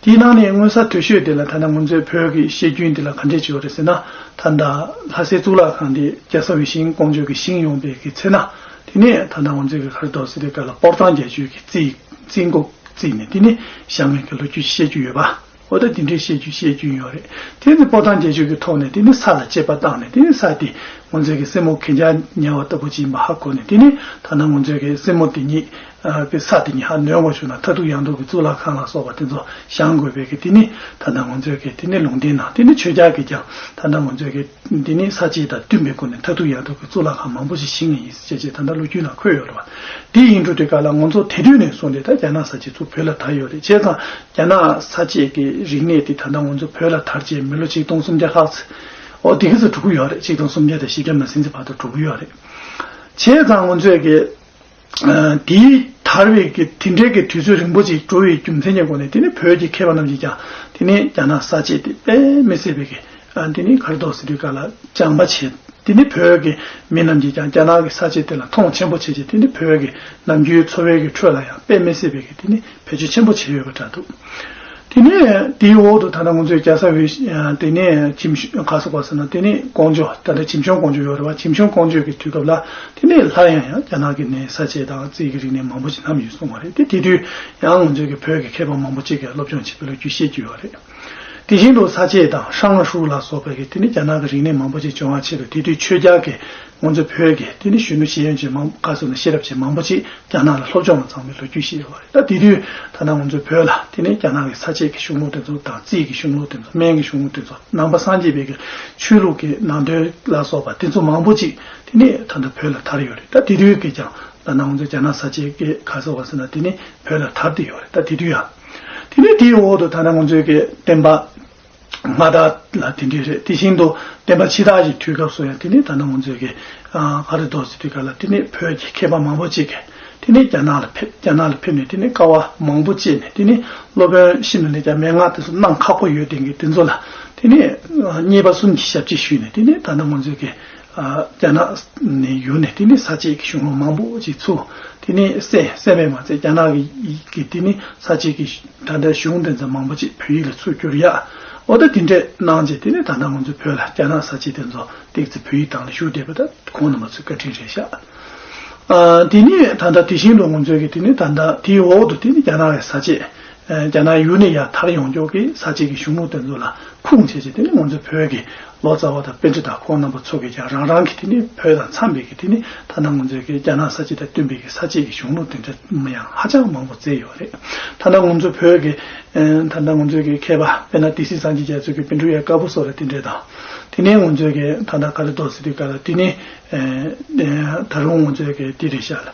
དེའི་ནང་ནས་མངོན་གསལ་དོད་ཤོས་དེ་ལ་ད་ལྟ་ང་ཚོའི་བོད་ཀྱི་བཤད་རྒྱུན་འདི་ལ་ག་འདྲས་བྱས་ཡོད་རེད་ཟེར་ན། ད་ལྟ་ལྷ་སའི་གཙུག་ལག་ཁང་དེ་རྒྱལ་ས་ཝེ་ཤིང་ཀོང་ཇོ་གིས་བཞེངས་ཡོང་པའི་གི་ཚེ་ན། དེ་ནས་ད་ལྟ་ང་ཚོའི་གི་ག་རེ་འདུག་ཟེར་དུས་སྐབས་ལ་སྤོར་ཐང་རྒྱལ་ཆོས་ཀྱི་རྩིས་རྩིས་འགོ་བརྩིས་ནས་དེ་ནས་བཞེངས་མཁན་གྱི་ལོ་རྒྱུས་བཤད་རྒྱུ་ཡོད་པ། འོ་ད་དེ་འདྲའི་བཤད་རྒྱུ་བཤད་རྒྱུ་ཡོད་རེད། དེ་ནི་སྤོར་ཐང་རྒྱལ་ཆོས་ཀྱི་ཐོག་ནས་དེ་ནི་ས་ལ་དཔྱད་པ་བཏང་ནས་དེ་ནི་ས་དེ་ང་ཚོའི་གི་སེན་མོ་གན་རྐྱལ་ཉལ་བ་ལྟ་བུ་ཅིག་ཡིན་པ་ཧ་གོ་ནས། དེ་ནི་ད་ལྟ་ང་ཚོའི་གི་སེན་མོ་དེ་ཉིད་ཨ་གི་ས་དེ་ཉིད་ཧ་ནོན་དགོས་བྱུང་ན་མཐའ་ཐུག་ཡང་སྟོད་ཀྱི་གཙུག་ལག་ཁང་ལ་སོགས་པ་དེ་ཚོ་བཞེངས་དགོས་པའི་གི་དེ་ནི་ད་ལྟ་ང་ཚོའི་གི་དེ་ནི་ལུང་བསྟན་ནང་དེ་ནི་ཆོས་རྒྱལ་གྱིས་ཀྱང་ད་ལྟ་ང་ཚོའི་གི་འདི་ནི་ས་དཔྱད་དང་བསྟུན་པའི་སྒོ་ནས་མཐའ་ཐུག་ཡང་སྟོད་ཀྱི་གཙུག་ལག་ཁང་མང་པོ་ཞིག་བཞེངས་ངེས་ཡིན་ཟེར་བྱས་བྱས་ད་ལྟ་ལོ་རྒྱུས་ནང་འཁོད་ཡོད་རེད་བ། དེ་ཡིན་འགྲོ་དུས་སྐབས་ལ་ང་ཚོ་དེ་དུས་ནས་བཟུང་སྟེ་ད་རྒྱ་ནག་ས་དཔྱད་ཚུར་བོད་ལ་དར་ཡོད་རེད། བྱས་ཙང་རྒྱ་ནག་ས་དཔྱད་ཀྱི་རིག་གནས་དེ་ད་ལྟ་ང་ཚོ་བོད་ལ་དར་རྗེས་མི་ལོ་ཆིག་སྟོང་སུམ་བརྒྱ་ལྷག་ཙམ་འོ་དེ་ག་ཚོད་འགྲོ་གི་ཡོད་རེད། ཆིག་སྟོང་སུམ་བརྒྱ་དང་བཞི་བརྒྱ་མ་ཟིན་ཙམ་བར་དུ་འགྲོ་གི་ཡོད་རེད། བྱས་ཙང་ང་ཚོས་ཀྱི་དེའི་དར་བའི་གི་དེ་འདྲའི་གི་དུས་ཚོད་རིང་པོ་ཅིག་འགྲོ་བའི་རྒྱུ་མཚན་གྱི་སྒོ་ནས་དེ་ནི་བོད་ཀྱི་མཁས་པ་རྣམས་ཀྱིས་ཀྱང་དེ་ནི་རྒྱ་ནག་ས་དཔྱད་དེ་དཔེ་མི་སྲིད་པའི་གི་ཨ་དེ་ནི་ག་རེ་འདུག་ཟེར་དུས་སྐབས་ལ་སྦྱངས་པ་བྱས། དེ་ནི་བོད་ཀྱི་མི་རྣམས་ཀྱིས་ཀྱང་རྒྱ་ནག་གི་ས་དཔྱད་དེ་ལ་མཐོང་ཆེན་པོ་བྱས་རྗེས་དེ་ནི་བོད་ཀྱི་ནམ་རྒྱུན་འཚོ་བའི་གི་ཁྲོད་ལ་ཡང་དཔེ་མི་སྲིད་པའི་གི་དེ་ནི་བེད་སྤྱོད་ཆེན་པོ་བྱས་ཡོད་པ་འདྲ་འདུག་དེ་ནས་དེའི་འོག་ཏུ་ད་ལྟ་ང་ཚོའི་རྒྱལ་ས་ཝེ་ཤིང་དེ་ནས་གྱིམ་ཤུ་ག་སོགས་པ་ཟེར་ན་དེ་ནས་ཀོང་ཇོ་ད་ལྟ་གྱིམ་ཆུང་ཀོང་ཇོ་ཡོད་རེད་བ། གྱིམ་ཆུང་ཀོང་ཇོ་གི་དུས་སྐབས་ལ་དེ་ནས་སླར་ཡང་ཡང་རྒྱ་ནག་གི་ནས་ས་དཔྱད་དང་རྩིས་ཀྱི་རིག་གནས་མང་པོ་ཞིག་བསྣམས་ཡོད་གསུངས་པ་རེད། དེ་དེ་དུས་ཡང་ང་ཚོའི་གི་བོད་ཀྱི་མཁས་པ་མང་པོ་ཅིག་གིས་སློབ་སྦྱོང་བྱེད་པའི་ལོ་རྒྱུས་བཤད་ཀྱི་ཡོད་རེད། དེ་བཞིན་དུ་ས་དཔྱད་དང་ཧྲང་ཧྲུའུ་ལ་སོགས་པའི་གི་དེ་ནི་རྒྱ་ནག་གི་རིག་གནས་མང་པོ་ཅིག་སྦྱོང་བར་བྱེད་པའི་དེ་དུས་ཆོས་རྒྱལ་གྱི་ང་ཚོ་བོད་ཀྱི་དེ་ནི་གཞོན་ནུ་ཤེས་ཡོན་ཅན་མང་ག་ཚོད་ན་ཤེས་རབ་ཅན་མང་པོ་ཅིག་རྒྱ་ནག་ལ་སློབ་སྦྱོང་ལ་བརྫངས་པའི་ལོ་རྒྱུས་ཤིག་ཡོད་རེད། ད་དེ་དུས་ད་ལྟ་ང་ཚོའི་བོད་ལ་དེ་ནས་རྒྱ་ནག་གི་ས་དཔྱད་ཀྱི་གཞུང་ལུགས་དེ་ཚོ་དང་རྩིས་ཀྱི་གཞུང་ལུགས་དེ་ཚོ་སྨན་གྱི་གཞུང་ལུགས་དེ་ཚོ་ནང་པ་སངས་རྒྱས་པའི་གི་ཆོས་ལུགས་ཀྱི་ནང་དོན་ལ་སོགས་པ་དེ་ཚོ་མང་པོ་ཅིག་དེ་ནས་ད་ལྟ་བོད་ལ་དར་ཡོད་རེད། ད་དེ་དུས་ཀྱི་ཀྱང་ད་ལྟ་ང་ཚོའི་རྒྱ་ནག་ས་དཔྱད་ཀྱི་ག་ཟེར་བ་ཟེར་ན་དེ་ནི་བོད་ལ་དར་བསྡད་ཡོད་རེད། ད་དེ་དུས་ཡང་དེ་ནས་དེའི་འོག་ཏུ་ད་ལྟ་ང་ཚོའི་གི་བསྟན་པ་སྔ་དར་ལ་དེ་འདྲས་རེད། དེ་བཞིན་དུ་བསྟན་པ་ཕྱི་དར་གྱི་དུས་སྐབས་སུ་ཡང་དེ་ནི་ད་ལྟ་ང་ཚོའི་གི་ཨ་ག་རེ་འདུག་ཟེར་དུས་སྐབས་ལ་དེ་ནི་བོད་ཀྱི་མཁས་པ་མང་པོ་ཅིག་གིས་དེ་ནི་རྒྱ་ནག་ལ་ཕེབས། རྒྱ་ནག་ལ་ཕེབས་ནས་དེ་ནི་དཀའ་བ་མང་པོ་སྤྱད་ནས་དེ་ནི་སློབ་དཔོན་ཤིན་ཏུ་ནས་ཀྱང་མན་ངག་དེ་ཚོ་གནང་ཁག་པོ་ཡོད་དེ་གི་དེ་ཚོ་ལ་དེ་ནི་ཨ་མཉེས་པ་གསུམ་གྱི་ཞབས་ཕྱི་ཞུས་ནས་དེ་ནི་ད་ལྟ་ང་ཚོའི་གི་ཨ་རྒྱ་ནག་ནས་ཡུལ་ནས་དེ་ནི་ས་དཔྱད་ཀྱི་གཞུང་ལུགས་མང་པོ་ཅིག་ཚུར་དེ་ནི་གསན། གསན་པས་མ་ཚད་རྒྱ་ནག་གི་གི་དེ་ནི་ས་དཔྱད་ཀྱི་ད་ལྟ་གཞུང་དེ་ཚོ་མང་པོ་ཅིག་བོད་ཡིག་ལ་ཚུར་བསྒྱུར་ཡག་འོ་ད་དེ་འདྲས་གནང་རྗེས་དེ་ནི་ད་ལྟ་ང་ཚོ་བོད་ལ་རྒྱ་ནག་ས་དཔྱད་དེ་ཚོ་ཏོག་ཙམ་བོད་ཡིག་ཐོག་ལ་བཞུགས་བསྡད་པ་ད་ཁོང་རྣམ་པ་ཚོའི་བཀའ་དྲིན་རེད་ཤག་ཨ་དེ་ནི་ད་ལྟ་དེ་བཞིན་དུ་ང་ཚོའི་གི་དེ་ནི་ད་ལྟ་དེའི་འོག་ཏུ་དེ་ནི་རྒྱ་ནག་གི་ས་དཔྱད་ཨ་རྒྱ་ནག་ཡུལ་ནས་ཡར་དར་ཡོང་མགྱོགས་ཀྱི་ས་དཔྱད་ཀྱི་གཞུང་ལུགས་དེ་ཚོ་ལ་ཁུངས་བྱས་རྗེས་དེ་ནི་ང་ཚོ་བོད་ཀྱི་ལོ་ཙཱ་བ་དང་པཎ་ཌི་ཏ་ཁོང་རྣམ་པ་ཚོ་གིས་ཀྱང་རང་རང་གི་དེ་ནི་བོད་དང་འཚམས་པའི་གི་དེ་ནི་ད་ལྟ་ང་ཚོའི་གི་རྒྱ་ནག་ས་དཔྱད་དང་བསྟུན་པའི་གི་ས་དཔྱད་ཀྱི་གཞུང་ལུགས་དེ་འདྲ་མི་ཡང་ཧ་ཅང་མང་པོ་མཛད་ཡོད་རེད། ད་ལྟ་ང་ཚོ་བོད་ཀྱི་ཨ་ད་ལྟ་ང་ཚོའི་གི་མཁས་པ་དཔེར་ན་སྡེ་སྲིད་སངས་རྒྱས་རྒྱ་མཚོ་གི་པཎ་གྲུབ་ཡ་དཀར་པོ་སོགས་ལ་དེ་འདྲས་དང་། དེ་ནས་ང་ཚོའི་གི་ད་ལྟ་ག་རེ་འདུག་ཟེར་དུས་སྐབས་ལ་དེ་ནི་ཨ་ད་རུང་ང་ཚོའི་གི་དེ་རེད་ཤག་ལ།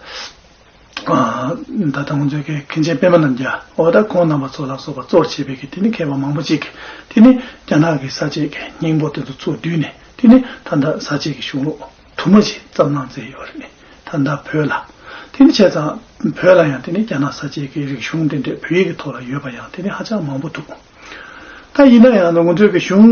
ཨ་ད་ལྟ་ང་ཚོའི་གི་མཁན་ཆེན་པད་མ་རྣམ་རྒྱལ་འོ་ད་ཁོང་རྣམ་པ་ཚོ་ལ་སོགས་པ་གཙོར་བྱས་པའི་གི་དེ་ནི་མཁས་པ་མང་པོ་ཅིག་གིས་དེ་ནི་རྒྱ་ནག་གི་ས་དཔྱད་ཀྱི་སྙིང་པོ་དེ་ཚོ་ཚུར་བསྡུས་ནས་དེ་ནི་ད་ལྟ་ས་དཔྱད་ཀྱི་གཞུང་ལུགས་དུ་མ་ཞིག་བརྩམས་གནང་མཛད་ཡོད་རེད། ད་ལྟ་བོད་ལ་དེ་ནི་བྱས་ཙང་བོད་ལ་ཡང་དེ་ནི་རྒྱ་ནག་ས་དཔྱད་ཀྱི་རིག་གཞུང་དེ་འདྲས་བོད་ཡིག་གི་ཐོག་ལ་ཡོད་པ་ཡང་དེ་ནི་ཧ་ཅང་མང་པོ་འདུག་ད་ཡིན་ན་ཡང་ང་ཚོའི་གི་གཞུང་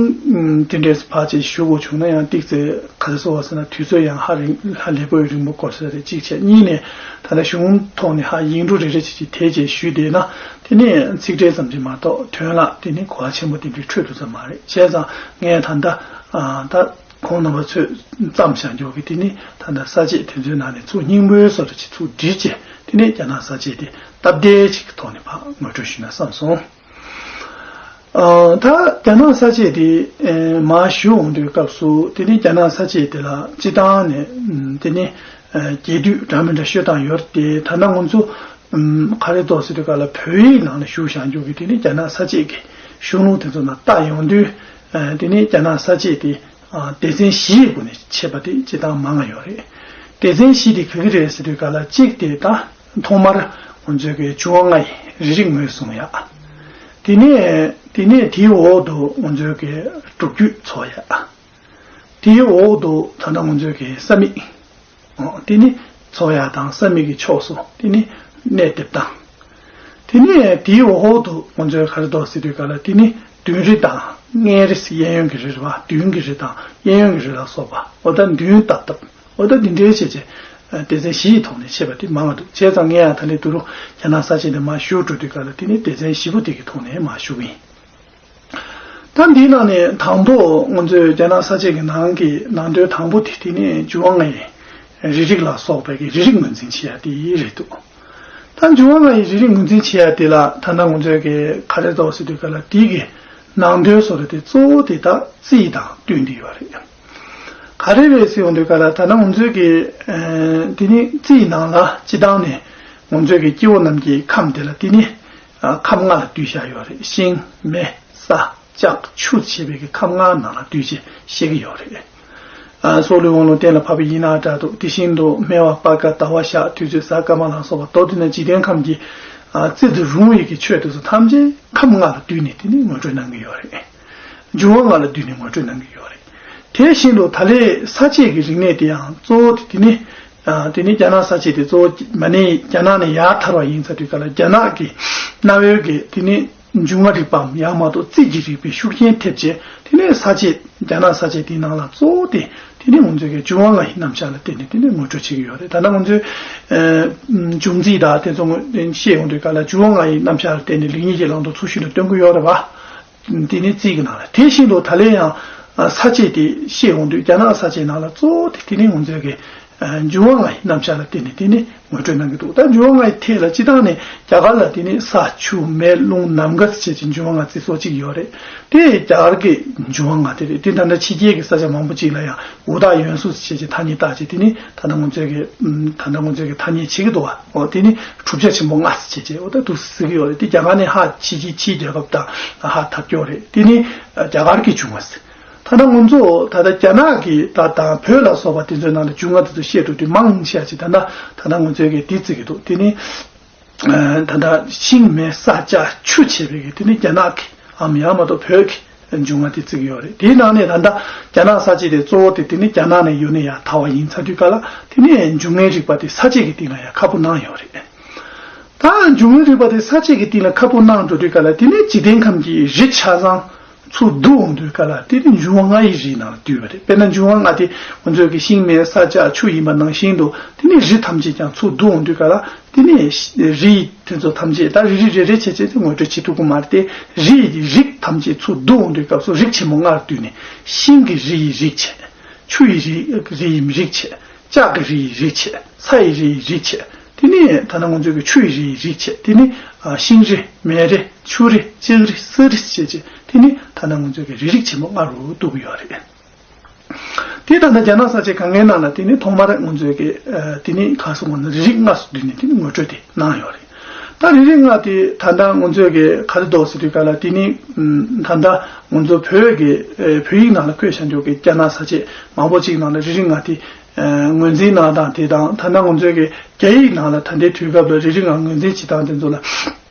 དེ་འདྲས་ཕར་ཅིག་ཞུ་དགོས་བྱུང་ན་ཡང་ཏོག་ཙམ་ག་རེ་ཟེར་བ་ཟེར་ན་དུས་ཚོད་ཡང་ཧ་རིང་ཧ་ལས་པོ་རིང་པོ་འགོར་ས་རེད། གཅིག་བྱས། གཉིས་ནས་ད་ལྟ་གཞུང་ཐོག་ནས་ཧ་ཡིག་འབྲུ་རེ་རེ་བྱས་ཅིག་དེ་བྱས་ཞུས་བསྡད་ན་དེ་ནས་ཚིག་འགྲེལ་ཙམ་ཅིག་མ་གཏོགས་དོན་ལ་དེ་ནས་གོ་བ་ཆེན་པོ་དེ་འདྲའི་འཕྲོད་ཐུབ་ས་མ་རེད། བྱས་ཙང་ངས་ད་ལྟ་ཨ་ད་ཁོང་རྣམ་པ་ཚོས་བརྩམས་བཞག་རྒྱུ་གི་དེ་ནས་ད་ལྟ་ས་དཔྱད་དེ་ཚོའི་ནང་ནས་ཚུར་སྙིང་པོའི་བཟོ་འདྲ་ཅིག་ཚུར་བསྒྲིལ་བྱས་དེ་ནས་རྒྱ་ནག་ས་དཔྱད་དེ་སྟབས་བདེ་ཅིག་གི་ཐོག་ནས་ཕར་ངོ་སྤྲོད་ཞུས་ན་བསམ་སོང་། ཨ་ད་རྒྱ་ནག་ས་དཔྱད་དེ་ཨེ་མར་ཞུ་འོང་དུས་སྐབས་སུ་དེ་ནི་རྒྱ་ནག་ས་དཔྱད་དེ་ལ་སྤྱི་བཏང་ནས་ཨམ་དེ་ནི་ཨ་རྒྱས་བསྡུས་འདྲ་མི་འདྲ་ཤོད་སྟངས་ཡོད་རེད་དེ། ད་ལྟ་ང་ཚོ་ཨམ་ག་རེ་འདུག་ཟེར་དུས་སྐབས་ལ་བོད་ཡིག་ནང་ལ་ཞུགས་བཞག་རྒྱུ་གི་དེ་ནི་རྒྱ་ནག་ས་དཔྱད་ཀྱི་གཞུང་ལུགས་དེ་ཚོ་ནང་བལྟ་ཡོང་དུས་ཨ་དེ་ནི་རྒྱ་ནག་ས་དཔྱད་དེ་ཨ་སྡེ་ཚན་བཞིའི་སྒོ་ནས་ཕྱེ་བ་དེ་སྤྱི་བཏང་མང་ང་ཡོད་རེད། སྡེ་ཚན་བཞི་དེ་ག་གི་རེད་ཟེར་དུས་སྐབས་ལ་གཅིག་དེ་ད་ཐོག་མར་ང་ཚོའི་གི་བྱུང་བ་ལྔ་ཡི་རིགས་རིགས་ངོས་བཟུང་ཡག་དེ་ནས་དེ་ནས་དེའི་འོག་ཏུ་ང་ཚོའི་གི་སྒྲུབ་བརྒྱུད་ཚོགས་ཡག་དེའི་འོག་ཏུ་ད་ལྟ་ང་ཚོའི་གི་ས་མིག་འོ་དེ་ནི་ཚོགས་ཡག་དང་ས་མིག་གི་ཕྱོགས་སུ་དེ་ནི་གནས་འདེབས་སྟངས། དེ་ནས་དེའི་འོག་ཏུ་ང་ཚོའི་ག་རེ་འདུག་ཟེར་དུས་སྐབས་ལ་དེ་ནི་བདུན་རེ་དང་ལྔའི་རེ་གཡས་གཡོན་གྱི་རེ་རེད་བ། བདུན་གྱི་རེ་དང་གཡས་གཡོན་གྱི་རེ་ལ་སོགས་པ་འོ་ད་བདུན་བཏབ་བཏབ་འོ་ད་འདི་འདྲའི་བྱས་བྱས་ སྡེ་ཚན་བཞི་ཡི་ཐོག་ནས་ཕྱེ་བ་དེ་མང་བ་འདུག་བྱས་ཙང་ངས་ཡང་ད་ནི་དུ་རུ་རྒྱ་ནག་ས་ཆ་དེ་མར་ཞུ་འགྲོ་དུས་སྐབས་ལ་དེ་ནི་སྡེ་ཚན་བཞི་པོ་དེ་གི་ཐོག་ནས་མར་ཞུ་གི་ཡིན། ད་འདིའི་ནང་ནས་དང་པོ་ང་ཚོས་རྒྱ་ནག་ས་ཆ་གི་ནང་གི་ནང་དོན་དང་པོ་དེ་དེ་ནི་འབྱུང་བ་ལྔ་ཡི་རི་རིགས་ལ་སོགས་པའི་གི་རི་རིགས་ངོས་འཛིན་བྱེད་ཡ་དེ་རེད་འདུག་ད་འབྱུང་བ་ལྔ་ཡི་རི་རིགས་ངོས་འཛིན་བྱེད་ཡ་དེ་ལ་ད་ལྟ་ང་ཚོས་གི་ག་རེ་འདུག་ཟེར་དུས་སྐབས་ལ་དེའི་གི་ནང་དོན་བཟོ་འདྲ་དེ་གཙོ་བོ་དེ་ད་རྩིས་དང་བསྟུན་བསྡད་ཡོད་རེད། ག་རེ་རེད་ཟེར་ཡོང་དུས་སྐབས་ལ་ད་ལྟ་ང་ཚོས་གི་ཨ་དེ་ནི་རྩིས་ནང་ལ་སྤྱི་བཏང་ནས་ང་ཚོས་གི་སྐྱེ་བོ་རྣམས་ཀྱི་ཁམས་དེ་ལ་དེ་ནི་ཨ་ཁམས་ལྔ་ལ་བསྡུས་བཞག་ཡོད་རེད། ཤིང་མེ་ས་ལྕགས་ཆུ་ཞེས་པའི་གི་ཁམས་ལྔ་ནང་ལ་བསྡུས་བྱས་བཤད་ཀྱི་ཡོད་རེད། ཨ་སྲོག་ལུས་དབང་ལུས་གཏན་ལ་ཕབ་པ་ཡིན་ན་འདྲ་འདུག་དེ་བཞིན་དུ་སྨེ་བ་པ་ཀ་ཟླ་བ་ཞག་དུས་ཚོད་གཟའ་སྐར་མ་ལ་སོགས་པ་མདོར་བསྡུས་ན་འཇིག་རྟེན་ཁམས་ཀྱི་ཨ་རྩི་ཏུ་རུང་བའི་གི་ཆོས་དེ་ཚོ་ཐམས་ཅད་ཁམས་ལྔ་ལ་བསྡུས་ནས་དེ་ནི་ངོ་སྤྲོད་གནང་གི་ཡོད་རེད། འབྱུང་བ་ལྔ་ལ་བསྡུས་ནས་ངོ་སྤྲོད་གནང་གི་ཡོད་རེད། དེ་བཞིན་དུ་ད་ལོའི་ས་དཔྱད་ཀྱི་རིག་གནས་དེ་ཡང་གཙོ་བོ་དེ་དེ་ནི་ཨ་དེ་ནི་རྒྱ་ནག་ས་དཔྱད་དེ་གཙོ་བོ་མ་ནི་རྒྱ་ནག་ནས་ཡར་དར་བ་ཡིན་ཚར་དུས་སྐབས་ལ་རྒྱ་ནག་གི་གནའ་བོའི་གི་དེ་ནི་འབྱུང་བ་རིག་པའམ་ཡང་མ་གཏོགས་རྩིས་ཀྱི་རིག་པའི་ཤུགས་རྐྱེན་ཐེབས་རྗེས་དེ་ནས་ས་དཔྱད་རྒྱ་ནག་ས་དཔྱད་དེའི་ནང་ལ་གཙོ་བོ་དེ་དེ་ནི་ང་ཚོའི་གི་འབྱུང་བ་ལྔ་ཡི་རྣམ་གཞག་ལ་བརྟེན་ནས་དེ་ནི་ངོ་སྤྲོད་བྱེད་ཀྱི་ཡོད་རེད། ད་ལྟ་ང་ཚོའི་ཨ་འབྱུང་རྩིས་དང་དེ་ཚོ་ངོ་བཤད་ཡོང་དུས་སྐབས་ལ་འབྱུང་བ་ལྔ་ཡི་རྣམ་གཞག་ལ་བརྟེན་ནས་ལེགས་ཉེས་ཀྱི་བླང་དོར་ཚུལ་བཞིན་དུ་སྟོན་གྱི་ཡོད་རེད་བ། དེ་ནི་རྩིས་ཀྱི་ནང་ལ། དེ་བཞིན་དུ་ད་ལན་ཡང་ས་དཔྱད་དེ་བཤད་ཡོང་དུས་རྒྱ་ནག་ས་དཔྱད་ནང་ལ་གཙོ་བོ་དེ་དེ་ནི་ང་ཚོའི་གི་འབྱུང་བ་ལྔ་ཡི་རྣམ་གཞག་ལ་བརྟེན་ནས་དེ་ནི་ངོ་སྤྲོད་གནང་གི་འདུག་ད་འབྱུང་བ་ལྔ་ཡི་ཐད་ལ་སྤྱི་བཏང་ནས་རྒྱ་གར་ལ་དེ་ནི་ས་ཆུ་མེ་རླུང་ནམ་མཁའ་ཟེར་བྱས་ཀྱི་འབྱུང་བ་ལྔ་རྩི་སྲོལ་གཅིག་ཡོད་རེད། དེ་རྒྱ་གར་གྱི་འབྱུང་བ་ལྔ་དེ་རེད། དེ་ད་ལྟ་ཕྱི་རྒྱལ་གྱི་ས་ཆ་མང་པོ་ཅིག་ལ་ཡང་ཝུ་དཱ་ཡོན་སུ་ཟེར་བྱས་ཀྱི་ཐ་སྙད་བཏགས་བྱས་དེ་ནི་ད་ལྟ་ང་ཚོའི་གི་ད་ལྟ་ང་ཚོའི་གི་ཐ་སྙད་བྱེད་ཀྱི་འདུག་བ། འོ་དེ་ནི་གྲུབ་ཆ་ཆེན་པོ་ལྔ་ཟེར་བྱས་བྱས་འོ་ད་འདུག་ཟེར་གྱི་ཡོད་རེད། དེ་རྒྱ་གར་ནས་ཧ་ཕྱི་རྒྱལ་ཕྱིའི་རྒྱལ་ཁབ་དང་ཧ་ཐབས་སྐྱོ་རེད། དེ་ནི་རྒྱ་གར་གྱི་འབྱུང་བ་ཟེར། ད་ལྟ་ང་ཚོ་ད་ལྟ་རྒྱ་ནག་གི་ད་དང་བོད་ལ་སོགས་པ་དེ་ཚོའི་ནང་ལ་འབྱུང་བ་དེ་ཚོ་བཤད་འགྲོ་དུས་མང་ཆེ་བ་ཞིག་ད་ལྟ་ད་ལྟ་ང་ཚོའི་གི་དེ་བརྩི་གི་འདུག་དེ་ནི་ད་ལྟ་ཤིང་མེ་ས་ལྕགས་ཆུ་བྱས་པའི་གི་དེ་ནི་རྒྱ་ནག་གི་འམ་ཡང་མ་གཏོགས་བོད་ཀྱི་འབྱུང་བ་དེ་བརྩི་གི་ཡོད་རེད། དེའི་ནང་ནས་ད་ལྟ་རྒྱ་ནག་ས་དཔྱད་དེ་གཙོ་བོ་དེ་དེ་ནི་རྒྱ་ནག་ནས་ཡོད་ནས་ཡར་དར་བ་ཡིན་ཚར་དུས་ག་ལ་དེ་ནི་འབྱུང་ལྔའི་རིག་པ་དེ་ས་དཔྱད་ཀྱི་སྟེང་ལ་ཡང་ཁ་ཕོ་གནང་ཡོད་རེད། ད་འབྱུང་ལྔའི་རིག་པ་དེ་ས་དཔྱད་ཀྱི་སྟེང་ལ་ཁ་ཕོ་གནང་འགྲོ་དུས་ག་ལ་དེ་ནི་འཇིག་རྟེན་ཁམས་ཀྱི་རི་ཆ་ཚང་ཚུར་བསྡུ་འོང་དུས་ག་ལ་དེ་ནི་འབྱུང་བ་ལྔ་ཡི་རིགས་ནང་ལ་འདུས་པ་རེད། དཔེར་ན་འབྱུང་བ་ལྔ་དེ་ང་ཚོའི་གི་ཤིང་མེ་ས་ལྕགས་ཆུ་ཡིན་པ་ནང་བཞིན་དུ་དེ་ནི་རི་ཐམས་ཅད་ཀྱང་ཚུར་བསྡུ་འོང་དུས་ག་ལ་དེ་ནི་རི་དེ་ཚོ་ཐམས་ཅད་ད་རི་རི་རེ་རེ་བྱས་བྱས་དེ་ངོ་སྤྲོད་བྱེད་ཐུབ་ཀྱི་མ་རེད་དེ། རི་ཡི་རིགས་ཐམས་ཅད་ཚུར་བསྡུ་འོང་དུས་སྐབས་སུ་རིགས་ཆེན་མོ་ལྔར་བསྡུས་ནས་ཤིང་གི་རི་ཡི་རིགས་བྱས། ཆུ་ཡི་རི་རི་ཡི་རིགས་བྱས། ལྕགས་ཀྱི་རི་ཡི་རིགས་བྱས། ས་ཡི་རི་ཡི་རིགས་བྱས། དེ་ནས་ད་ལྟ་ང་ཚོའི་གི་ཆུ་ཡི་རི་ཡི་རིགས་བྱས། དེ་ནས་ཨ་ཤིང་རི་མེ་རི་ཆུ་རི་ལྕགས་རི་ས་རི་བྱས་བྱས་དེ་ནས་ད་ལྟ་ང་ཚོའི་གི་རི་རིགས་ཆེན་མོ་ལྔ་རུ་འདུ་གི་ཡོད་རེད། དེ་ད་ལྟ་རྒྱ་ནག་ས་དཔྱད་སྒང་གའི་ནང་ལ་དེ་ནས་ཐོག་མར་ང་ཚོའི་གི་ཨ་དེ་ནས་ག་སོང་བ་ན་རི་རིགས་ལྔ་སུ་བསྡུས་ནས་དེ་ནས་ངོ་སྤྲོད་དེ་གནང་ཡོད་རེད། ད་རི་རིགས་ལྔ་དེ་ད་ལྟ་ང་ཚོའི་གི་ག་རེ་འདུག་ཟེར་དུས་ག་ལ་དེ་ནི་ད་ལྟ་ང་ཚོ་བོད་ཀྱི་བོད་ཡིག་ནང་ལ་བཀོད་བཞག་འཇོག་གི་རྒྱ་ནག་ས་དཔྱད་མང་པོ་ཅིག་ནང་ལ་རི་རིགས་ལྔ་དེ་ངོས་འཛིན་གནང་སྟངས་དེ་དང་ད་ལྟ་ང་ཚོའི་གི་རྒྱ་ཡིག་ནང་ལ་ད་ལྟའི་དུས་སྐབས་ལ་རི་རིགས་ལྔ་ངོས་འཛིན་བྱེད་སྟངས་དེ་ཚོ་ལ་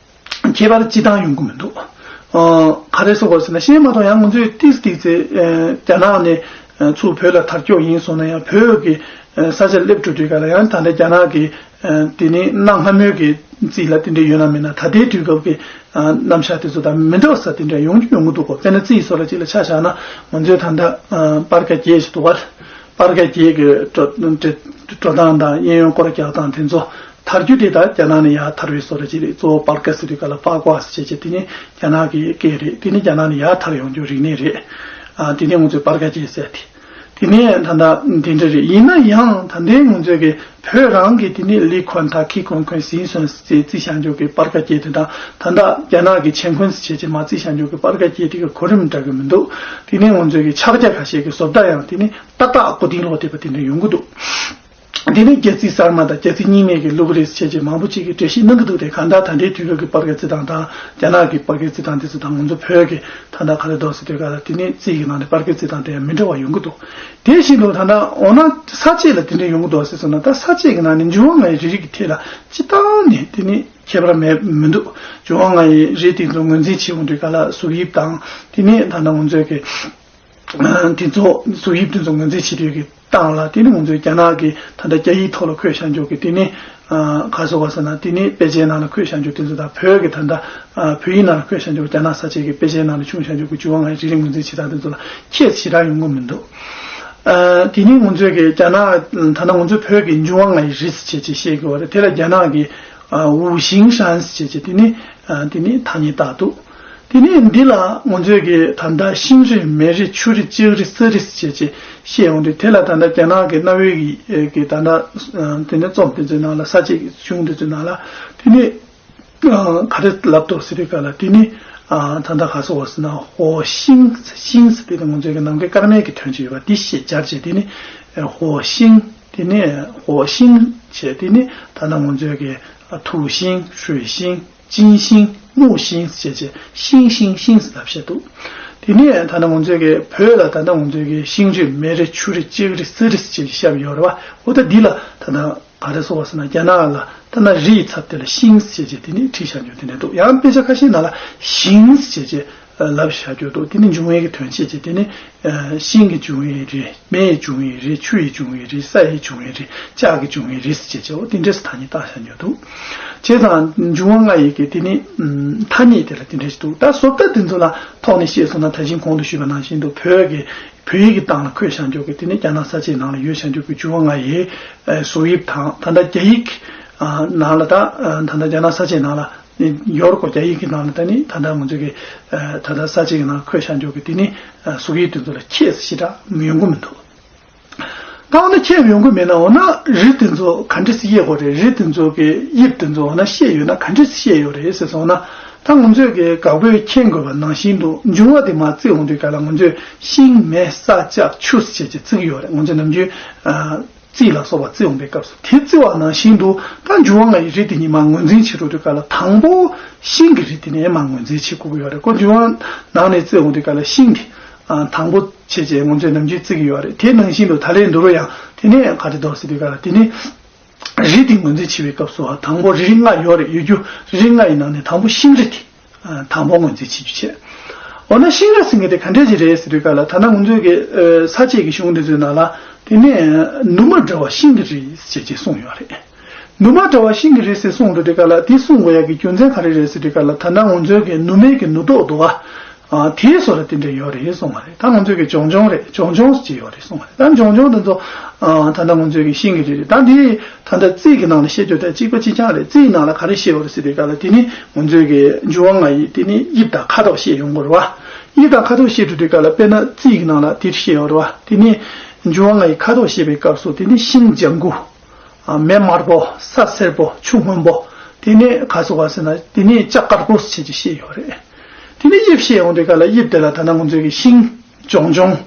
ཁྱད་པར་ཅི་ལྟར་ཡོང་གི་མི་འདུག་ག་རེ་ཟེར་དགོས་ཟེར་ན་ཤེས་མ་གཏོགས་ཡང་ང་ཚོས་ཏིག་ཙི་ཏིག་ཙི་རྒྱ་ནག་ནས་ཚུར་བོད་ལ་དར་ཁྱབ་ཡིན་སོང་ན་ཡང་བོད་ཀྱི་ས་ཆ་སླེབས་འགྲོ་དུས་ག་ལ་ཡང་ད་ལྟ་རྒྱ་ནག་གི་དེ་ནི་གནའ་སྔ་མོའི་གི་རྩིས་ལ་དེ་འདྲ་ཡོད་ན་མེད་ན་ད་ལྟའི་དུས་སྐབས་ཀྱི་རྣམ་གཞག་དེ་ཚོ་དང་མི་འདྲ་བ་ས་དེ་འདྲ་ཡོང་རྒྱུ་ཡོང་གི་འདུག་གོ། དཔེར་ན་རྩིས་སོགས་ལ་གཅིག་ལ་ཆ་བཞག་ན་ང་ཚོའི་ད་ལྟ་པར་ཀ་བརྒྱད་ཞིག་འདུག་བ། པར་ཀ་བརྒྱད་ཀྱི་འགྲོ་འགྲོ་སྟངས་དང་གཡས་གཡོན་སྐོར་རྒྱག་སྟངས་དེ་ཚོ་དར་རྒྱུ་དེ་དག་རྒྱ་ནག་ནས་ཡར་དར་བའི་བཟོ་འདྲ་ཅིག་རེད། གཙོ་བོ་པར་ཀ་ཟེར་དུས་ག་ལ་པར་ཀ་ཟེར་བྱས་བྱས་དེ་ནི་རྒྱ་ནག་གི་སྐད་རེད། དེ་ནི་རྒྱ་ནག་ནས་ཡར་དར་ཡོང་རྒྱུ་རིག་གནས་རེད། ཨ་དེ་ནི་ང་ཚོས་པར་ཀ་བརྒྱད་ཟེར་དེ། དེ་ནས་ད་ལྟ་དེ་འདྲ་རེད། ཡིན་ན་ཡང་ད་ལྟའི་ང་ཚོས་ཀྱི་བོད་རང་གི་དེ་ནི་ལི་ཁོན་ཐ་ཁི་ཁོན་ཁོན་ཟིན་སོན་ཟེར་རྩིས་བཞག་འཇོག་གི་པར་ཀ་བརྒྱད་དེ་དང་ད་ལྟ་རྒྱ་ནག་གི་ཆན་ཁོན་ཟེར་བྱས་བྱས་མར་རྩིས་བཞག་འཇོག་གི་པར་ཀ་བརྒྱད་དེ་གི་གོ་རིམ་འདྲ་གི་མི་འདུག་དེ་ནས་ང་ཚོས་ཀྱི་ཕྱག་རྒྱ་ཁ་ཤས་ཀྱི་བཟོ་ལྟ་ཡང་དེ་ནི་ཏག་ཏག་གོ་ཏིང་ལོག་བསྡད་པ་དེ་འདྲ་ཡོང་གི་འདུག་དེ་ནས་རྒྱ་རྩིས་གསར་མ་དང་རྒྱ་རྩིས་རྙིང་མའི་གི་ལུགས་རེད་ཟེར་བྱས་བྱས་མང་པོ་ཅིག་གིས་འགྲེལ་བཤད་གནང་གི་འདུག་དེ་གང་ལྟར་ད་ལྟའི་དུས་སྐབས་ཀྱི་པར་ཀ་རྩི་སྟངས་དང་རྒྱ་ནག་གི་པར་ཀའི་རྩི་སྟངས་དེ་ཚོ་དང་ང་ཚོ་བོད་ཀྱི་ད་ལྟ་ག་རེ་འདུག་ཟེར་དུས་ག་ལ་དེ་ནས་རྩིས་ཀྱི་ནང་ནས་པར་ཀའི་རྩི་སྟངས་དེ་ཡང་མི་འདྲ་བ་ཡོང་གི་འདུག་དེ་བཞིན་དུ་ད་ལྟ་འོ་ན་ས་དཔྱད་ལ་དེ་འདྲ་ཡོང་གི་འདུག་ཟེར་སོང་ན་ད་ས་དཔྱད་ཀྱི་ནང་ནས་འབྱུང་བ་ལྔ་ཡི་རིགས་ཀྱི་ཐད་ལ་སྤྱི་བཏང་ནས་དེ་ནི་ཁྱད་པར་མེད་མི་འདུག་འབྱུང་བ་ལྔ་ཡི་རིགས་དེ་ཚོ་ངོས་འཛིན་བྱེད་ཡོང་དུས་ག་ལ་གཟུགས་དབྱིབས་དང་དེ་ནས་ད་ལྟ་ང་ཚོའི་གི་དེ་ཚོ་གཟུགས་དབྱིབས་དེ་ཚོ་ངོས་འཛིན་བྱེད་དུས་ཀྱི་སྟངས་ལ་དེ་ནི་ང་ཚོའི་རྒྱ་ནག་གི་ད་ལྟ་རྒྱ་ཡིག་ཐོག་ལ་འཁོད་བཞག་འཇོག་གི་དེ་ནི་ག་སོགས་པ་ཟེར་ན་དེ་ནི་དཔེ་ཆའི་ནང་ལ་འཁོད་བཞག་འཇོག་དེ་ཚོ་དང་བོད་ཀྱི་ད་ལྟ་བོད་ཡིག་ནང་ལ་འཁོད་བཞག་འཇོག་རྒྱ་ནག་ས་དཔྱད་ཀྱི་དཔེ་ཆའི་ནང་ལ་བྱུང་བཞག་འཇོག་གི་འབྱུང་བ་ལྔའི་རིགས་རིགས་ངོས་འཛིན་བྱེད་སྟངས་དེ་ཚོ་ལ་ཁྱད་ཞེ་དྲག་ཡོང་གི་མི་འདུག་ཨ། དེ་ནི་ང་ཚོས་ཀྱི་རྒྱ་ནག་ད་ལྟ་ང་ཚོའི་བོད་ཀྱི་འབྱུང་བ་ལྔ་ཡི་རི་ཟེར་བྱས་ཅིག་བཤད་ཀྱི་ཡོད་རེད། དེ་ལ་རྒྱ་ནག་གི་ཨ་ཝུ་ཤིང་ཧྲན་ཟེར་བྱས་ཅིག་དེ་ནི་ཨ་དེ་ནི་ཐ་སྙད་བཏགས་འདུག་དེ་ནི་འདི་ལ་ང་ཚོས་ཀྱི་ད་ལྟ་ཤིང་རི་མེ་རི་ཆུ་རི་ལྕགས་རི་ས་རི་ཟེར་བྱས་ཅིག་བཤད་ཡོང་དུས། དེ་ལ་ད་ལྟ་རྒྱ་ནག་གི་གནའ་བོའི་གི་ཨ་གི་ད་ལྟ་ཨ་དེ་ནི་རྩོམ་དེ་ཚོའི་ནང་ལ་ས་དཔྱད་ཀྱི་གཞུང་དེ་ཚོའི་ནང་ལ་དེ་ནི། ཨ། ག་རེ་ལབ་འདུག་ཟེར་དུས་སྐབས་ལ་དེ་ནི་ཨ་ད་ལྟ་ག་སོགས་ཟེར་ན། ཧོ་ཤིང་། ཤིང་ཟེར་དེ་ནི་ང་ཚོའི་གི་ནམ་མཁའི་སྐར་མའི་གི་དོན་ཅིག་ཡོད་པ་དེ་ཤེས་སྦྱར་བྱས། དེ་ནི་ཧོ་ཤིང་། དེ་ནི་ཧོ་ཤིང་བྱས། དེ་ནི་ད་ལྟ་ང་ཚོའི་གི་ཐུ་ཤིང་། ཧྲུལ་ཤིང་། ཅིན་ཤིང་། མུ་ཤིང་ཟེར་བྱས། ཤིང་ཤིང་ཤིང་ཟེར་ལབ་བཤད་འདུག་དེ་ནི་ད་ལྟ་ང་ཚོའི་གི་བོད་ལ་ད་ལྟ་ང་ཚོའི་གི་ཤིང་རི་མེ་རི་ཆུ་རི་ལྕགས་རི་ས་རི་ཟེར་བྱས་བཤད་ཡོད་རེད་བ། འོ་ད་འདི་ལ་ད་ལྟ། ག་རེ་སོགས་ཟེར་ན། རྒྱ་ནག་ལ་ལྟ་ན་རི་ཡི་ཚབ་དེ་ལ་ཤིང་ཟེར་བྱས་དེ་ནི་བྲིས་བཞག་རྒྱུ་དེ་འདྲ་འདུག་ཡང་དཔེ་ཆ་ཁ་ཤས་ནང་ལ་ཤིང་ཟེར་བྱས་ལབ་བཞག་རྒྱུ་འདུག་དེ་ནི་འབྱུང་བའི་གི་དོན་བཤད་བྱས། དེ་ནི་ཤིང་གི་འབྱུང་བའི་རི། མེ་ཡི་འབྱུང་བའི་རི། ཆུ་ཡི་འབྱུང་བའི་རི། ས་ཡི་འབྱུང་བའི་རི། ལྕགས་ཀྱི་འབྱུང་བའི་རི་ཟེར་བྱས། འོ་དེ་འདྲས་སུ་ཐ་སྙད་བཏགས་བཞག་རྒྱུ་འདུག་བྱས་ཙང་འབྱུང་བ་ལྔ་ཡི་གི་དེ་ནི་ཐ་སྙད་དེ་ལ་དེ་འདྲས་ཞིག་འདུག་ད་བཟོ་ལྟ་དེ་ཚོ་ལ་ཐོག་ནས་བཤད་སོང་ན། ད་གིན་གོང་དུ་ཞུས་པ་ནང་བཞིན་དུ་བོད་ཀྱི་བོད་ཡིག་གི་སྟེང་ལ་འཁོད་བཞག་རྒྱུ་གི་དེ་ནི་རྒྱ་ནག་ས་དཔྱད་ནང་ལ་ཡོད་བཞག་རྒྱུ་གི་འབྱུང་བ་ལྔ་ཡི་ཨ་བཟོ་དབྱིབས་དང་། ད་ལྟ་རྒྱ་ཡིག་ཨ་ནང་ལ། ད་ཨ་ད་ལྟ་རྒྱ་ནག་ས་དཔྱད་ནང་ལ་ཡོད་རེད་གོ་རྒྱ་ཡིག་གི་ནང་ལ། ད་ནི་ད་ལྟ་ང་ཚོ་གི་ཨ་ད་ལྟ་ས་དཔྱད་ཀྱི་ནང་འཁོད་བཞག་རྒྱུ་གི་དེ་ནི་ཨ་བཟོ་དབྱིབས་དེ་ཚོ་ལ་ཁྱད་ཞེ་དྲག་ཡོང་གི་མི་འདུག་ད་འོ་ན་ཁྱད་ཡོང་གི་མེད་ན། འོ་ན་རི་དེ་ཚོ་ག་འདྲས་སེ་དབྱེ་དགོས་རེད། རི་དེ་ཚོ་གི་དབྱིབས་དེ་ཚོ་འོ་ན་ཤེས་ཡོད་ན་ག་འདྲས་སེ་ཤེས་ཡོད་རེད་ཟེར་སོང་ན། ད་ང་ཚོས་གི་དགག་པོས་མཁྱེན་དགོས་པ་ནང་བཞིན་དུ། འབྱུང་བ་དེ་མར་བརྩི་ཡོང་དུས་སྐབས་ལ་ང་ཚོས་ཤིང་། མེ། ས། ལྕགས། ཆུ་ཟེར་བྱས་ཅིག་བརྩི་གི་ཡོད་རེད། ང་ཚོས་ནམ་རྒྱུན་ཨ་རྩིས་ལ་སོགས་པ་བརྩི་ཡོང་པའི་སྐབས་སུ། དེ་བརྩི་བ་ནང་བཞིན་དུ་ད་འབྱུང་བ་ལྔ་ཡི་རི་དེ་གཉིས་མར་ངོས་འཛིན་བྱེད་འགྲོ་དུས་སྐབས་ལ། དང་པོ་ཤིང་གི་རི་དེ་ནས་མར་ངོས་འཛིན་བྱེད་དགོས་ཀྱི་ཡོད་རེད་གོ་འབྱུང་བ་ནང་ནས་བརྩི་ཡོང་དུས་སྐབས་ལ་ཤིང་དེ་ཨ་དང་པོ་བྱས་བྱས་ང་ཚོས་ནམ་རྒྱུན་བརྩི་གི་ཡོད་རེད། དེ་ནང་བཞིན་དུ་ད་ལན་འདུག་རོ། ཡང་དེ་ནས་ག་རེ་འདུག་ཟེར་དུས་སྐབས་ལ། དེ་ནི་རི་དེ་ངོས་འཛིན་བྱེད་པའི་སྐབས་སུ། ཨ་དང་པོ་རི་ལྔ་ཡོད་རེད། ཡོད་རྒྱུ་རི་ལྔ་ཡི་ནང་ནས་དང་པོ་ཤིང་རི་དེ་ཨ་དང་པོ་ངོས་འཛིན་བྱེད་རྒྱུ་བྱས། འོ་ན་ཤིང་རི་ཟེར་མཁན་དེ་ག་འདྲས་ཅིག་རེད་ཟེར་དུས་སྐབས་ལ། ད་ལྟ་ང་ཚོའི་གི་ཨ་ས་དཔྱད་ཀྱི་གཞུང་འདི་ཚོའི་ནང་ལ་དེ་ནས་ནུ་མ་འདྲ་བ་ཤིང་གི་རི་ཞེས་ཅིག་གསུངས་ཡོད་རེད། ནུ་མ་འདྲ་བ་ཤིང་གི་རི་ཟེར་གསུངས་འདུག་དུས་སྐབས་ལ། དེ་གསུང་དགོས་ཡག་གི་རྒྱུ་མཚན་ག་རེ་རེད་ཟེར་དུས་སྐབས་ལ། ད་ལྟ་ང་ཚོའི་གི་ནུ་མའི་གི་ནུ་རྡོག་འདུག་ག་ཨ་དེའི་བཟོ་འདྲ་དེ་འདྲ་ཡོད་རེད་གསུངས་པ་རེད། ད་ང་ཚོའི་གི་གྱོང་གྱོང་རེད། གྱོང་གྱོང་ཅིག་ཡོད་རེད་གསུངས་པ་རེད། ད་གྱོང་གྱོང་དེ་ཚོ་ཨ་ད་ལྟ་ང་ཚོའི་གི་ཤིང་གི་རི་རེད། ད་འདི་ད་ལྟ་རྩིས་ཀྱི་ནང་ལ་བཤད་རྒྱུ་དང་གཅིག་པ་གཅིག་རྐྱང་རེད། རྩིས་ནང་ལ་ག་རེ་བཤད་ཡོད་རེད་ཟེར་དུས་སྐབས་ལ། དེ་ནི་ང་ཚོའི་གི་འབྱུང་བ་ལྔ་ཡི་དེ་ནི་དབྱིབས་དང་ཁ་དོག་བཤད་ཡོང་གི་རེད་བ། དབྱིབས་དང་ཁ་དོག་བཤད་འགྲོ་དུས་སྐབས་ལ། དཔེར་ན་རྩིས་ཀྱི་ནང་ལ་དེ་བཤད་ཡོད་རེད་བ། དེ་ནི་འབྱུང་བ་ལྔ་ཡི་ཁ་དོག་བཤད་པའི་སྐབས་སུ། དེ་ནི་ཤིང་ལྗང་གུ། ཨ་མེ་དམར་པོ། ས་སེར་པོ། ཆུ་སྔོན་པོ། དེ་ནས་ག་སོགས་པ་ཟེར་ན། དེ་ནས་ལྕགས་དཀར་པོ་ཟེར་གྱི་བཤད་ཡོད་རེད། དེ་ནས་དབྱིབས་བཤད་ཡོང་དུས་སྐབས་ལ། དབྱིབས་དེ་ལ་ད་ལྟ་ང་ཚོའི་གི་ཤིང་གྱོང་གྱོང་།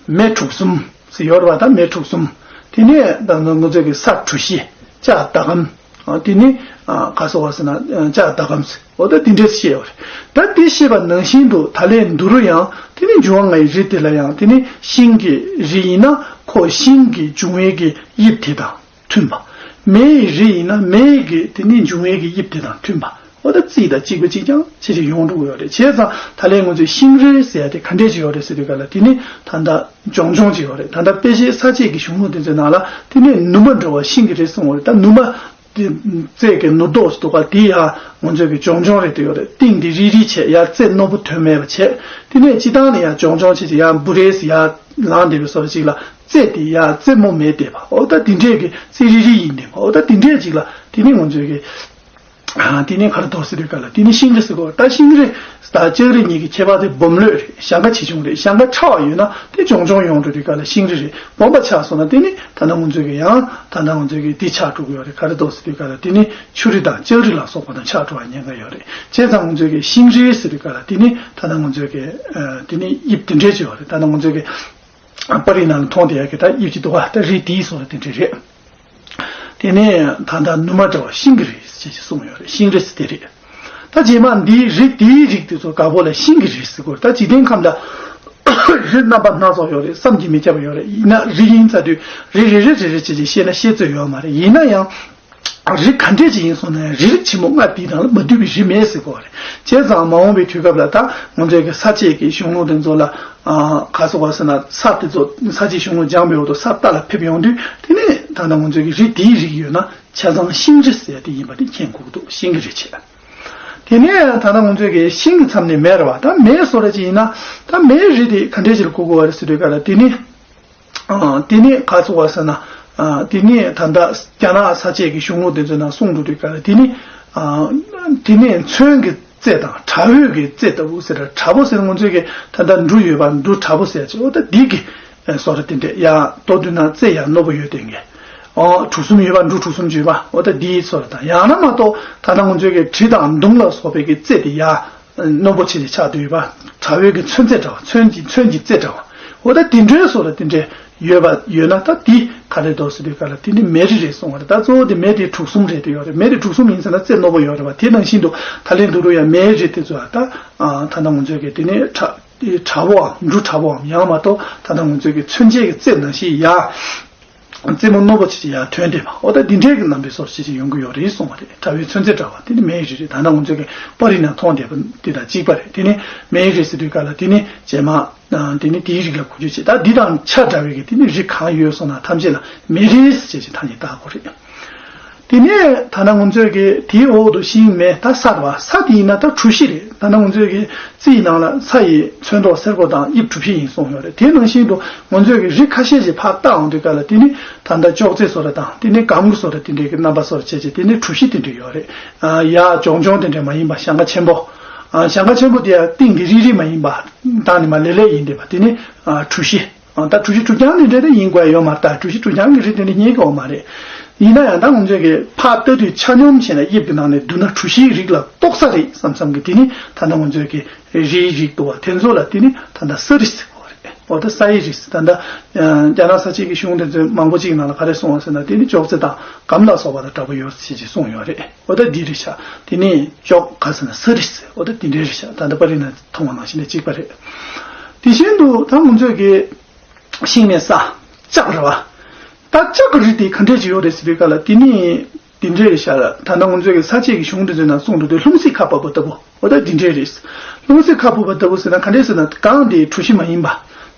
མེ་དྲུག་གསུམ་ཟེར་ཡོད་རེད་བ། ད་མེ་དྲུག་གསུམ། དེ་ནས་ད་ལྟ་ང་ཚོའི་གི་ས་གྲུ་བཞི། ལྕགས་ཟླ་གམ། ཨ་དེ་ནས་ཨ་ག་སོགས་པ་ཟེར་ན། ཨ་ལྕགས་ཟླ་གམ་ཟེར། འོ་ད་དེ་འདྲས་བཤད་ཡོད་རེད། ད་དེ་བཤད་པ་ནང་བཞིན་དུ། ད་ལན་འདུག་རོ། ཡང་དེ་ནས་འབྱུང་བ་ལྔ་ཡི་རི་དེ་ལ་ཡང་། དེ་ནས་ཤིང་གི་རི་ཡིན་ན་ཁོ་ཤིང་གི་འབྱུང་བའི་གི་དབྱིབས་དེ་དང་མཐུན་པ། མེ་ཡི་རི་ཡིན་ན་མེ་ཡི་གི་དེ་ནི་འབྱུང་བའི་གི་དབྱིབས་དེ་དང་མཐུན་པ། འོ་ད་རྩིས་དང་གཅིག་པ་གཅིག་རྐྱང་ཅིག་ཡོང་འགྲོ་གི་ཡོད་རེད། བྱས་ཙང་ད་ལན་ང་ཚོས་ཤིང་རི་ཟེར་ཡ་དེ་ག་འདྲས་ཅིག་ཡོད་རེད་ཟེར་དུས་སྐབས་ལ། དེ་ནི་ད་ལྟ་གྱོང་གྱོང་ཅིག་ཡོད་རེད། ད་ལྟ་དཔེ་ཆའི་ས་དཔྱད་ཀྱི་གཞུང་ལུགས་དེ་ཚོའི་ནང་ལ། དེ་ནི་ནུ་མ་འདྲ་བ་ཤིང་གི་རི་གསུངས་པ་རེད། ད་ནུ་མ་དེ་རྩེ་གི་ནུ་རྡོག་ཅིག་འདུག་ག་དེ་ཡང་ང་ཚོས་གི་གྱོང་གྱོང་རེད་དེ་ཡོད་རེད། གཏིང་དེ་རིལ་རིལ་བྱས། ཡར་རྩེ་རྣོ་པོ་དོན་མེད་པ་བྱས། དེ་ནས་སྤྱིར་བཏང་ནས་ཡར་གྱོང་གྱོང་བྱས་བྱས། ཡར་འབུ་རེས་ཡར་ལངས་བསྡད་པའི་བཟོ་འདྲ་ཅིག་ལ། རྩེ་དེ་ཡར་རྩེ་མོ་མེད་བསྡད་པ། འོ་ད་དེ་འདྲས་ཀྱི་རྩེ་རིལ་རིལ་ཡིན་བསྡད་པ། འོ་ད་དེ་འདྲས་ཅིག་ལ་དེ་ནི་ང་ཚོས་ཀྱི་ཨ་དེ་ནི་ག་རེ་འདུག་ཟེར་དུས་སྐབས་ལ། དེ་ནི་ཤིང་རི་ཟེར་གོ། ད་ཤིང་རི་དང་ལྕགས་རི་གཉིས་ཀྱི་ཁྱད་པར་དེ་སྦོམ་ལོས་རེད། ཞེང་ཁ་ཆེ་ཆུང་རེད། ཞེང་ཁ་ཕྲ་བ་ཡོད་ན་དེ་གྱོང་གྱོང་ཡོང་འགྲོ་དུས་སྐབས་ལ་ཤིང་རི་རེད། སྦོམ་པ་ཆགས་སོང་ན་དེ་ནི་ད་ལྟ་ང་ཚོས་ཀྱི་ཡང་ད་ལྟ་ང་ཚོས་ཀྱི་དེ་ཆགས་འགྲོ་གི་ཡོད་རེད། ག་རེ་འདུག་ཟེར་དུས་སྐབས་ལ། དེ་ནི་ཆུ་རི་དང་ལྕགས་རི་ལ་སོགས་པ་དང་ཆགས་འགྲོ་བ་ཉེན་ཁ་ཡོད་རེད། བྱས་ཙང་ང་ཚོས་ཀྱི་ཤིང་རི་ཟེར་དུས་སྐབས་ལ། དེ་ནི་ད་ལྟ་ང་ཚོས་ཀྱི་ཨ་དེ་ནི་དབྱིབས་དེ་འདྲས་ཅིག་ཡོད་རེད། ད་ལྟ་ང་ཚོས་ཀྱི་པར་རིས་ནང་ལ་མཐོང་བསྡད་ཡག་གི་ད་དབྱིབས་ཅིག་འདུག་ག་ད་རི་དེའི་བཟོ་འདྲ་དེ་འདྲས་རེད། དེ་ནས་ད་ལྟ་ནུ་མ་འདྲ་བ་ཤིང་གི་རི་ཞེས་གསུངས་ཡོད་རེད། ཤིང་རི་ཟེར་དེ་རེད། ད་རྗེས་མ་འདིའི་རི། དེའི་རིགས་དེ་ཚོ་དག་པོ་ལ་ཤིང་གི་རི་ཟེར་གོ། ད་འཇིག་རྟེན་ཁམས་ལ་རི་རྣམ་པ་སྣ་ཚོགས་ཡོད་རེད། བསམ་གྱིས་མི་ཁྱབ་པ་ཡོད་རེད། ཡིན་ན་རི་ཡིན་ཚར་དུས་རི་རེ་རེ་རེ་རེ་བྱས་བྱས་བཤད་ན་བཤད་ཚོད་ཡོད་མ་རེད། ཡིན་ན་ཡང་རི་ག་འདྲས་ཅིག་ཡིན་སོང་ན་ཡང་རི་རབ་ཆེན་མོ་ལྔ་དེའི་ནང་ལ་མ་འདུས་པའི་རི་མེད་ཟེར་གོ་རེད། བྱས་ཙང་མ་འོངས་པའི་དུས་སྐབས་ལ་ད་ང་ཚོའི་གི་ས་དཔྱད་ཀྱི་གཞུང་ལུགས་དེ་ཚོ་ལ། ཨ་ག་སོགས་པ་ཟེར་ན། ས་དེ་ཚོ་ས་དཔྱད་གཞུང་ལུགས་སྦྱངས་པའི་འོག་ཏུ་ས་ལྟ་ལ་ཕེབས་ཡོང་དུས། དེ་ནས་ད་ལྟ་ང་ཚོའི་གི་རི་དེའི་རིགས་ཡོད་ན་ཆ་ཚང་ཤིང་རི་ཟེར་ཡ་དེ་ཡིན་པ་དེ་མཁྱེན་དགོས་ཀྱི་འདུག་ཤིང་གི་རི་བྱས། དེ་ནས་ད་ལྟ་ང་ཚོའི་གི་ཤིང་གི་མཚམས་ནས་མེ་རེད་བ། ད་མེ་བཟོ་འདྲ་ཅིག་ཡིན་ན། ད་མེའི་རི་དེ་ག་འདྲས་ཅིག་ལ་གོ་དགོས་པ་རེད་ཟེར་དུས་སྐབས་ལ། དེ་ནི་ ཨ། དེ་ནས་ག་ཚོད་བ་ཟེར་ན། ཨ། དེ་ནས་ད་ལྟ་རྒྱ་ནག་ས་དཔྱད་ཀྱི་གཞུང་ལུགས་དེ་ཚོའི་ནང་གསུངས་འགྲོ་དུས་ག་ལ་དེ་ནས། ཨ། དེ་ནས་མཚོན་གྱི་རྩེ་དང་བྲག་འོད་ཀྱི་རྩེ་ལྟ་བུ་ཟེར། བྲག་པོ་ཟེར་ང་ཚོས་ཀྱི་ད་ལྟ་འབྲུ་ཡོད་པ་འབྲུ་བྲག་པོ་ཟེར་ཅིག་འོ་ད་འདི་གི་ཨ། སོ་ར་དེ་འདྲས་ཡ་མདོར་བསྡུས་ན་རྩེ་ཡ་རྣོ་པོ་ཡོད་དེ་ངས། ཨོ། གྲུ་གསུམ་ཡོད་པ་འབྲུ་གྲུ་གསུམ་ཅིག་ཡོད་པ་འོ་ད་འདིའི་སོ་ར་དང་། ཡང་ན་མ་གཏོགས་ད་ལྟ་ང་ཚོས་ཀྱི་གྲི་དང་མདུང་ལ་སོགས་པའི་གི་རྩེ་དེ་ཡ། རྣོན་པོ་ཆེ་ཆེ་ཆགས་བསྡད་ཡོད་པ། བྲག་འོད་ཀྱི་མཚོན་རྩེ་འདྲ་བ། མཚོན་གྱི་མཚོན་གྱི་རྩེ་འདྲ་བ། འོ་ད་དེ་འདྲའི་སོ་ར་དེ་འདྲའི་ཡོད་པ་ཡོད་ན་ད་དེ་ག་རེ་འདུག་ཟེར་དུས་ག་ལ་དེ་ནི་མེ་རི་རེད་གསུང་བ་རེད། ད་གཙོ་བོ་དེ་མེ་དེ་གྲུ་གསུམ་རེད་དེ་ཡོད་རེད། མེ་དེ་གྲུ་གསུམ་ཡིན་ཟེར་ན་རྩེ་རྣོ་པོ་ཡོད་རེད་བ། དེ་ནང་བཞིན་དུ་ད་ལན་དུ་རུ་ཡང་མེ་རི་དེ་ཚོ་ད་ད་ལྟ་ང་ཚོས་ཀྱི་དེ་ནི་བྲག་བྲག་པོའམ་འབྲུ་བྲག་པོའམ་ཡང་མ་གཏོགས་ད་ལྟ་ང་ཚོས་ཀྱི་མཚོན་ཆའི་གི་རྩེ་ནང་བཞིན་ཡ། རྩེ་མོ་རྣོ་པོ་ཆེ་ཆེ་ཡར་ཐོན་བསྡད་པ། འོ་ད་འདི་འདྲའི་གི་རྣམ་པའི་སོར་ཆེ་ཆེ་ཡོང་གི་ཡོད་རེད་གསུངས་པ་རེད། བྲག་པོའི་མཚོན་རྩེ་འདྲ་བ་དེ་ནི་མེའི་རི་རེད། ད་ལྟ་ང་ཚོས་གི་པར་རིས་ནང་མཐོང་བསྡད་པ་འདི་དང་གཅིག་པ་རེད། དེ་ནི་མེའི་རི་ཟེར་དུས་ག་ལ་དེ་ནི་རྗེས་མ་དེ་ནི་དེའི་རིགས་ལ་གོ་རྒྱུ་བྱེད། ད་འདི་དང་ཆ་འདྲ་བའི་གི་དེ་ནི་རི་གང་ཡོད་སོང་ན་ཐམས་ཅད་ལ་མེ་རི་ཟེར་བྱས་ཅིག་ཐ་སྙད་བཏགས་དགོས་རེད། དེ་ནས་ད་ལྟ་ང་ཚོས་ཀྱི་དེའི་འོག་ཏུ་ཤིང་མེ་ད་ས་རེད་བ། ས་དེ་ཡིན་ན་ད་གྲུ་བཞི་རེད། ད་ལྟ་ང་ཚོས་ཀྱི་རྩི་ཡི་ནང་ལ་ས་ཡི་ཚོན་མདོག་སེར་པོ་དང་དབྱིབས་གྲུ་བཞི་ཡིན་གསུངས་ཡོད་རེད། དེ་ནང་བཞིན་དུ་ང་ཚོས་ཀྱི་རི་ཁ་ཤས་ཤིག་ཕར་བལྟ་འོང་དུས་ག་ལ་དེ་ནི་ད་ལྟ་ཅོག་ཙེ་བཟོ་ར་དང་དེ་ནི་སྒམ་གུ་བཟོ་ར་དེ་འདྲའི་གི་རྣམ་པ་བཟོ་ར་བྱས་བྱས་དེ་ནི་གྲུ་བཞི་དེ་འདྲ་ཡོད་རེད། ཡ་གྱོང་གྱོང་དེ་འདྲ་མ་ཡིན་པ་ཞེང་ཁ་ཆེན་པོ། ཞེང་ཁ་ཆེན་པོ་དེ་ཡ་གཏིང་གི་རིལ་རིལ་མ་ཡིན་པ། བཏང་ནི་མ་ལེ་ལེ་ཡིན་བསྡད་པ་དེ་ནི་གྲུ་བཞི། ཨ། ད་གྲུ་བཞི་གྲུ་རྐྱང་དེ་འདྲ་དེ་ཡིན་དགོས་ཡོད་མ་རེད། ད་གྲུ་བཞི་གྲུ་རྐྱང་གི་རིགས་དེ་འདྲ་རྙེད་ཀྱི་ཡོད་མ་རེད། ཡིན་ན་ཡང་ད་ང་ཚོས་ཀྱི་ཕར་ལྟ་དུས་ཆ་སྙོམས་བྱས་ན་དབྱིབས་ཀྱི་ནང་ནས་བསྡུར་ན་གྲུ་བཞིའི་རིགས་ལ་གཏོགས་ས་རེད་བསམ་བསམ་གི་དེ་ནི་ད་ལྟ་ང་ཚོས་ཀྱི་རིའི་རིགས་འདུག་བ་དེ་ཚོ་ལ་དེ་ནི་ད་ལྟ་ས་རི་ཟེར་བ་རེད། འོ་ད་ས་ཡི་རིགས་ཟེར། ད་ལྟ་རྒྱ་ནག་ས་དཔྱད་ཀྱི་གཞུང་དེ་ཚོའི་མང་པོ་ཅིག་ནང་ལ་ག་རེ་གསུངས་བ་ཟེར་ན་དེ་ནི་ཅོག་ཙེ་དང་སྒམ་ལ་སོགས་པ་དང་འདྲ་པོ་ཡོད་ཟེར་ཅིག་གསུངས་ཡོད་རེད། འོ་ད་འདི་རེད་ཤག་དེ་ནི་ཅོག་ག་ཟེར་ན་ས་རི་ཟེར། འོ་ད་འདི་འདྲའི་རེད་ཤག་ད་ལྟ་པར་རིས་ནང་མཐོང་བ་ནང་བཞིན་ནས་གཅིག་པ་རེད། དེ་བཞིན་དུ་ད་ང་ཚོས་ཀྱི་ཤིང་མེད་ས་ལྕགས་རེད་བ། ད་ལྕགས་ཀྱི་རིགས་དེ་ག་འདྲས་ཅིག་ཡོད་རེད་ཟེར་བའི་སྐབས་ལ་དེ་ནི་འདི་འདྲའི་རེད་ཤག་ད་ལྟ་ང་ཚོས་ཀྱི་ས་དཔྱད་ཀྱི་གཞུང་དེ་ཚོའི་ནང་གསུངས་འདུག་དེ་ལྷུང་བཟེད་ཁ་ཕབ་པ་ལྟ་བུ། འོ་ད་འདི་འདྲའི་རེད། ལྷུང་བཟེད་ཁ་ཕབ་པ་ལྟ་བུ་ཟེར་ན་ག་འདྲས་ཟེར་ན་གང་དེ་གྲུ་བཞི་མ་ཡིན་པ།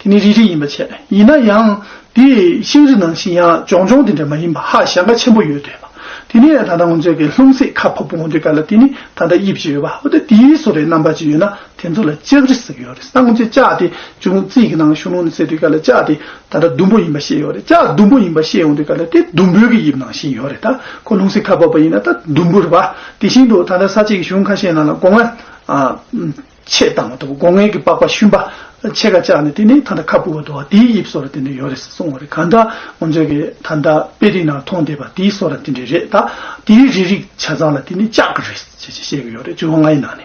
དེ་ནི་རིལ་རིལ་ཡིན་པ་བྱས། ཡིན་ན་ཡང་དེ་ཤིང་རི་ནང་བཞིན་ཡང་གྱོང་གྱོང་དེ་འདྲ་མ་ཡིན་པ་ཧ་ཞེང་ཁ་ཆེན་པོ་ཡོད་བསྡད་པ། དེ་ནི་ད་ལྟ་ང་ཚོས་ཀྱི་ལྷུང་བཟེད་ཁ་ཕབ་པོ་འོང་དུས་ག་ལ་དེ་ནི་ད་ལྟ་དབྱིབས་ཅིག་ཡོད་པ། འོ་ད་དེའི་བཟོ་རའི་རྣམ་པ་ཅིག་ཡོད་ན་དེ་ཚོ་ལ་ལྕགས་རི་ཟེར་གྱི་ཡོད་རེད། ད་ང་ཚོས་ལྕགས་དེ་ཅུང་རྩིས་ཀྱི་ནང་གཞུང་ལུགས་ནས་ཟེར་དུས་ག་ལ་ལྕགས་དེ་ད་ལྟ་ཟླུམ་པོ་ཡིན་པ་ཤེས་ཡོད་རེད། ལྕགས་ཟླུམ་པོ་ཡིན་པ་ཤེས་ཡོང་དུས་ག་ལ་དེ་ཟླུམ་པོའི་གི་དབྱིབས་ནང་བཞིན་ཡོད་རེད། ད་ཁོ་ལྷུང་བཟེད་ཁ་ཕབ་པ་ཡིན་ན་ད་ཟླུམ་པོ་རེད་པ། དེ་བཞིན་དུ་ད་ལྟ་ས་དཔྱད་ཀྱི་གཞུང་ཁ་ཤས་ནང་ལ་སྒོ་ང་ཨ། ཕྱེད་བཏང་བ་ལྟ་བུ། སྒོ་ངའི་གི་པགས་པ་ཤུན་པ་ཕྱེད་ཀ་བཅག་ནས་དེ་ནི་ད་ལྟ་ཁ་སྤུ་བ་འདུག་བ། དེའི་དབྱིབས་བཟོ་ར་དེ་འདྲ་ཡོད་རེད་ཟེར་གསུངས་པ་རེད། གང་ལྟར་ང་ཚོས་ཀྱི་ད་ལྟ་དཔེ་རིས་ནང་མཐོང་བསྡད་པ་དེའི་བཟོ་ར་དེ་འདྲ་རེད། ད་དེའི་རིལ་རིལ་ཆ་ཚང་ལ་དེ་ནི་ལྕགས་ཀྱི་རིལ་ཟེར་བྱས་བཤད་ཀྱི་ཡོད་རེད། འབྱུང་བ་ལྔ་ཡི་ནང་ནས།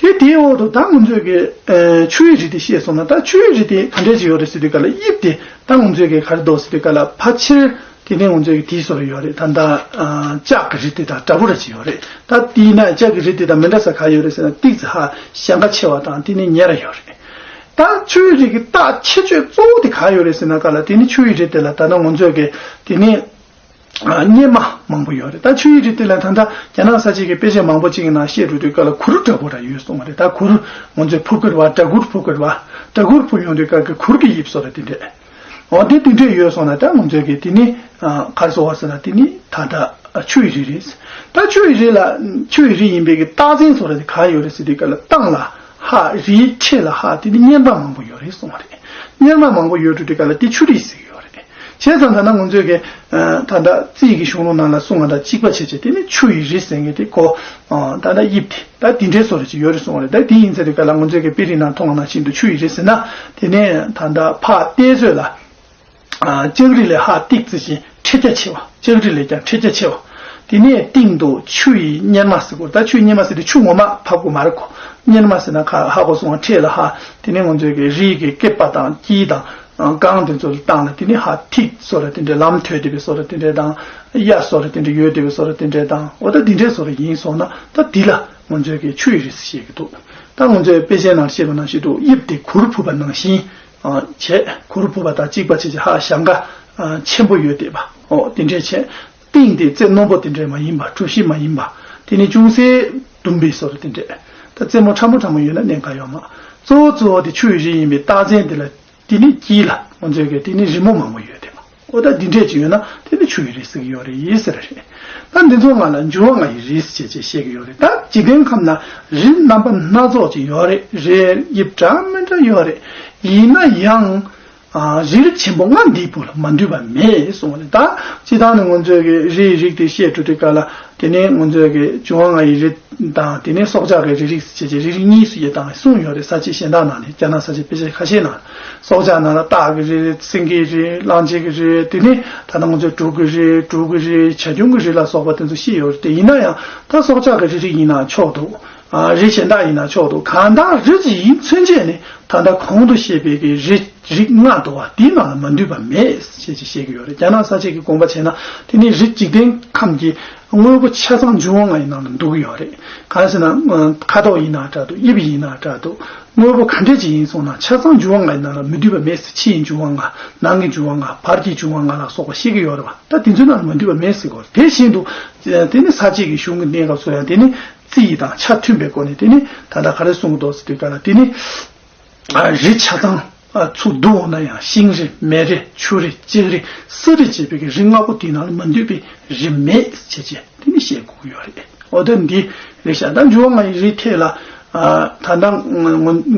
དེ་དེའི་འོག་ཏུ་ད་ང་ཚོས་ཀྱི་ཨ་ཆུ་ཡི་རིལ་དེ་བཤད་སོང་ན། ད་ཆུ་ཡི་རིལ་དེ་ག་འདྲས་ཅིག་ཡོད་རེད་ཟེར་དུས་ག་ལ་དབྱིབས་དེ་ད་ང་ཚོས་ཀྱི་ག་རེ་འདུག་ཟེར་དུས་ག་ལ་ཕལ་ཆེར་དེ་ནས་ང་ཚོས་ཀྱི་དེའི་བཟོ་ར་ཡོད་རེད། ད་ལྟ་ཨ་ལྕགས་ཀྱི་རིལ་དེ་དང་འདྲ་པོ་ར་ཅིག་ཡོད་རེད། ད་དེས་ན་ལྕགས་ཀྱི་རིལ་དེ་དང་མི་འདྲ་ས་ག་ཡོད་རེད་ཟེར་ན་ཏིག་ཙི་ཧ་ཞེང་ཁ་ཆེ་བ་དང་དེ་ནས་ཉེ་ར་ཡོད་རེད། ད་ཆུ་ཡི་རིལ་གྱི་རྟགས་ཁྱད་ཆོས་གཙོ་བོ་དེ་ག་ཡོད་རེད་ཟེར་ན་ག་ལ་དེ་ནི་ཆུ་ཡི་རིལ་དེ་ལ་ད་ལྟ་ང་ཚོས་ཀྱི་དེ་ནི་ཨ་གཉེར་མ་མང་པོ་ཡོད་རེད། ད་ཆུ་ཡི་རིལ་དེ་ལ་ད་ལྟ་རྒྱ་ནག་ས་དཔྱད་ཀྱི་དཔེ་ཆ་མང་པོ་ཅིག་གི་ནང་བཤད་འགྲོ་དུས་ག་ལ་གུར་འདྲ་པོ་ར་ཡོད་གསུངས་པ་རེད། ད་གུར་ང་ཚོས་ཕུབ་ཀྱི་རེད་བ། སྦྲ་གུར་ཕུབ་ཀྱི་རེད་བ། སྦྲ་གུར་ཕུབ་ཡོང་དུས་ག་གི་གུར་གྱི་དབྱིབས་བཟོ་ར་དེ་འདྲས། འོ་དེ་དེ་འདྲས་ཡོད་སོང་ན་ད་ང་ཚོས་ཀྱི་དེ་ནི་ཨ་ག་རེ་ཟེར་བ་ཟེར་ན་དེ་ནི་ད་ལྟ་ཆུ་ཡི་རིལ་རེད། ད་ཆུ་ཡི་རིལ་ལ་ཆུ་ཡི་རིལ་ཡིན་པའི་གི་རྟགས་མཚན་བཟོ་ར་དེ་ག་ཡོད་རེད་ཟེར་དུས་ག་ལ་སྟེང་ལ་ཧ་རིལ་ཕྲེད་ལ་ཧ་དེ་ནི་གཉེར་མ་མང་པོ་ཡོད་རེད་གསུངས་པ་རེད། གཉེར་མ་མང་པོ་ཡོད་འགྲོ་དུས་ག་ལ་དེ་ཆུ་རིལ་ཟེར་གྱི་ཡོད་རེད། བྱས་ཙང་ད་ལྟ་ང་ཚོས་ཀྱི་ཨ་ད་ལྟ་རྩིས་ཀྱི་གཞུང་ལུགས་ནང་ལ་གསུངས་པ་དང་གཅིག་པ་བྱས་བྱས་དེ་ནི་ཆུ་ཡི་རིལ་ཟེར་མཁན་དེ་གོ་ཨ་ད་ལྟ་དབྱིབས་དེ་ད་དེ་འདྲའི་བཟོ་ར་ཅིག་ཡོད་རེད་གསུངས་པ་རེད། ད་དེ་ཡིན་ཚེ་དེ་ག་ལ་ང་ཚོས་ཀྱི་དཔེ་རིས་ནང་མཐོང་བ་ནང་བཞིན་དུ་ཆུ་ཡི་རིལ་ཟེར་ན་དེ་ནས་ད་ལྟ་ཕར་བལྟས་ཚོད་ལ་ཨ་ལྕགས་རི་ལས་ཧ་ཏིག་ཙི་ཞིག་འཕྲེད་རྒྱ་ཆེ་བ། ལྕགས་རི་ལས་ཀྱང་འཕྲེད་རྒྱ་ཆེ་བ། དེ་ནས་སྟེང་དུ་ཆུ་ཡི་གཉེར་མ་ཟེར་དགོས། ད་ཆུ་ཡི་གཉེར་མ་ཟེར་དུས་ཆུ་ངོ་མ་ཕབ་དགོས་མ་རེད་གོ། གཉེར་མ་ཟེར་ན་ཁ་ཧ་གོ་སོང་བ། འཕྲེད་ལ་ཧ་དེ་ནས་ང་ཚོས་ཀྱི་རིལ་གྱི་སྐེད་པ་དང་དཀྱིལ་དང་རྐང་དེ་ཚོ་ལ་བཏང་ལ་དེ་ནས་ཧ་ཐིག་བཟོ་ར་དེ་འདྲའི་ལམ་ཐོད་དེ་བའི་བཟོ་ར་དེ་འདྲའི་དང་། གཡའ་བཟོ་ར་དེ་འདྲའི་ཡོད་དེ་བའི་བཟོ་ར་དེ་འདྲའི་དང་། འོ་ད་འདི་འདྲའི་བཟོ་ར་ཡིན་སོང་ན་ད་འདི་ལ་ང་ཚོས་ཀྱི་ཆུ་ཡི་རིལ་ཟེར་བཤད་ཀྱི་འདུག་ད་ང་ཚོས་དཔེ་ཆའི་ནང་བཤད་པ་ནང་བཞིན་དུ་དབྱིབས་དེ་གུར་ཕུབ་པ་ནང་བཞིན། བྱས། གུར་ཕུབ་པ་དང་གཅིག་པ་བྱས་བྱས་ཧ་ཞེང་ཁ་ཆེན་པོ་ཡོད་བསྡད་པ། འོ་དེ་འདྲས་བྱས། སྟེང་དེ་རྩེ་རྣོན་པོ་དེ་འདྲས་མ་ཡིན་པ། གྲུ་བཞི་མ་ཡིན་པ། དེ་ནི་ཅུང་ཟད་ཟླུམ་པའི་བཟོ་འདྲ་དེ་འདྲས། ད་རྩེ་མོ་ཕྲ་མོ་ཕྲ་མོ་ཡོད་ན་གནད་འགག་ཡོད་མ། གཙོ་བོ་གཙོ་བོ་དེ་ཆུ་ཡི་རིལ་ཡིན་པའི་རྟགས་མཚན་དེ་ལ་དེ་ནི་དཀྱིལ་ལ་ང་ཚོས་ཀྱི་དེ་ནི་རི་མོ་མང་པོ་ཡོད་བསྡད་པ། འོ་ད་འདི་འདྲས་ཅིག་ཡོད་ན་དེ་ནི་ཆུ་ཡི་རིལ་ཟེར་གྱི་ཡོད་རེད་ཟེར་རེད། ད་འདི་ཚོ་ང་ལ་འབྱུང་བ་ལྔ་ཡི་རིལ་ཟེར་བྱས་བཤད་ཀྱི་ཡོད་རེད། ད་འཇིག་རྟེན་ཁམས་ན་རིལ་རྣམ་པ་སྣ་ཚོགས་ཅིག་ཡོད་རེད། རིལ་དབྱིབས་འདྲ་མི་འདྲ་ཡོད་རེད། ཡིན་ན་ཡང་། རིགས་ཆེན་པོ་ལྔ་འདིའི་བར་ལ་མ་འདུས་པ་མེད་གསུངས་པ་རེད། ད་སྤྱིར་བཏང་ནི་ང་ཚོས་ཀྱི་རིའི་རིགས་དེ་བཤད་འགྲོ་དུས་སྐབས་ལ་དེ་ནས་ང་ཚོས་ཀྱི་འབྱུང་བ་ལྔ་ཡི་རིགས་དང་དེ་ནས་སྲོག་ཆགས་ཀྱི་རིགས་རིགས་ཟེར་བྱས་རིགས་རིགས་གཉིས་སུ་དབྱེ་བཏང་གསུངས་ཡོད་རེད། ས་བཅད་གཞན་དག་ནང་ནས་རྒྱ་ནག་ས་བཅད་དཔེ་ཆ་ཁ་ཤས་ནང་སྲོག་ཆགས་ནང་ལ་སྟག་གི་རིགས་སེང་གེའི་རིགས་གླང་ཆེན་གྱི་རིགས་དེ་ནས་ད་ལྟ་ང་ཚོས་འབྲུག་གི་རིགས་འབྲུག་གི་རིགས་བྱ་ཁྱུང་གི་རིགས་ལ་སོགས་པ་དེ་ཚོ་བཤད་ཡོད་རེད། དེ་ཡིན་ན་ཡང་ད་སྲོག་ཆགས་ཀྱི་རིགས་རིགས་ཡིན་ན་ཆོག་འདུག་ཨ། རིགས་གཞན་དག་ཡིན་ན་ཆོག་འདུག་གང་ལྟར་རིགས་ཀྱི་ཡིན་ཚུན་ཆད་ནི་ད་ལྟ་གོང་དུ་བཤད་པའི་གི་རིགས་རིགས་ལྔ་འདུ་བ་དེའི་ནང་ལ་མ་འདུས་པ་མེད་ཅེས་ཅིག་བཤད་ཀྱི་ཡོད་རེད། རྒྱ་ནག་ས་བཅད་ཀྱི་དགོངས་པ་བྱས་ན་དེ་ནི་རིགས་འཇིག་རྟེན་ཁམས་ཀྱི་དངོས་པོ་ཆ་ཚང་འབྱུང་བ་ལྔ་ཡི་ནང་ལ་འདུ་གི་ཡོད་རེད། གང་ཟེར་ན་ཁ་དོག་ཡིན་ན་འདྲ་འདུག་དབྱིབས་ཡིན་ན་འདྲ་འདུག་དངོས་པོ་ག་འདྲས་ཅིག་ཡིན་སོང་ན་ཆ་ཚང་འབྱུང་བ་ལྔ་ཡི་ནང་ལ་མི་འདུས་པ་མེད་ཟེར། ཕྱི་ཡི་འབྱུང་བ་ལྔ་ནང་གི་འབྱུང་བ་ལྔ་བར་གྱི་འབྱུང་བ་ལྔ་ལ་སོགས་པ་བཤད་ཀྱི་ཡོད་རེད་བ། ད་དེ་ཚོའི་ནང་ལ་མ་འདུས་པ་མེད་ཟེར་གྱི་ཡོད་རེད། དེ་བཞིན་དུ་དེ་ནི་ས་བཅད་ཀྱི་གཞུང་གི་གནས་སྐབས་སུ་ཡང་དེ་ནི་རྩི་ཡི་དང་ཆ་མཐུན་པའི་སྒོ་ནས་དེ་ནི་ད་ལྟ་ག་རེ་གསུང་གི་འདུག་ཟེར་དུས་ག་ལ་དེ་ནི། ཨ། རི་ཆ་ཚང་། ཨ། ཚུར་བསྡུ་འོང་ན་ཡང་ཤིང་རི་མེ་རི་ཆུ་རི་ལྕགས་རི་ས་རི་ཅེས་པའི་གི་རི་ལྔ་པོ་དེའི་ནང་ལ་མ་འདུས་པའི་རི་མེད་ཅེས་བྱས་དེ་ནི་བཤད་དགོས་ཀྱི་ཡོད་རེད། འོ་ད་འདི་རེད་ཤག་ད་འབྱུང་བ་ལྔ་ཡི་རིགས་ཐད་ལ། ཨ། ད་ལྟ་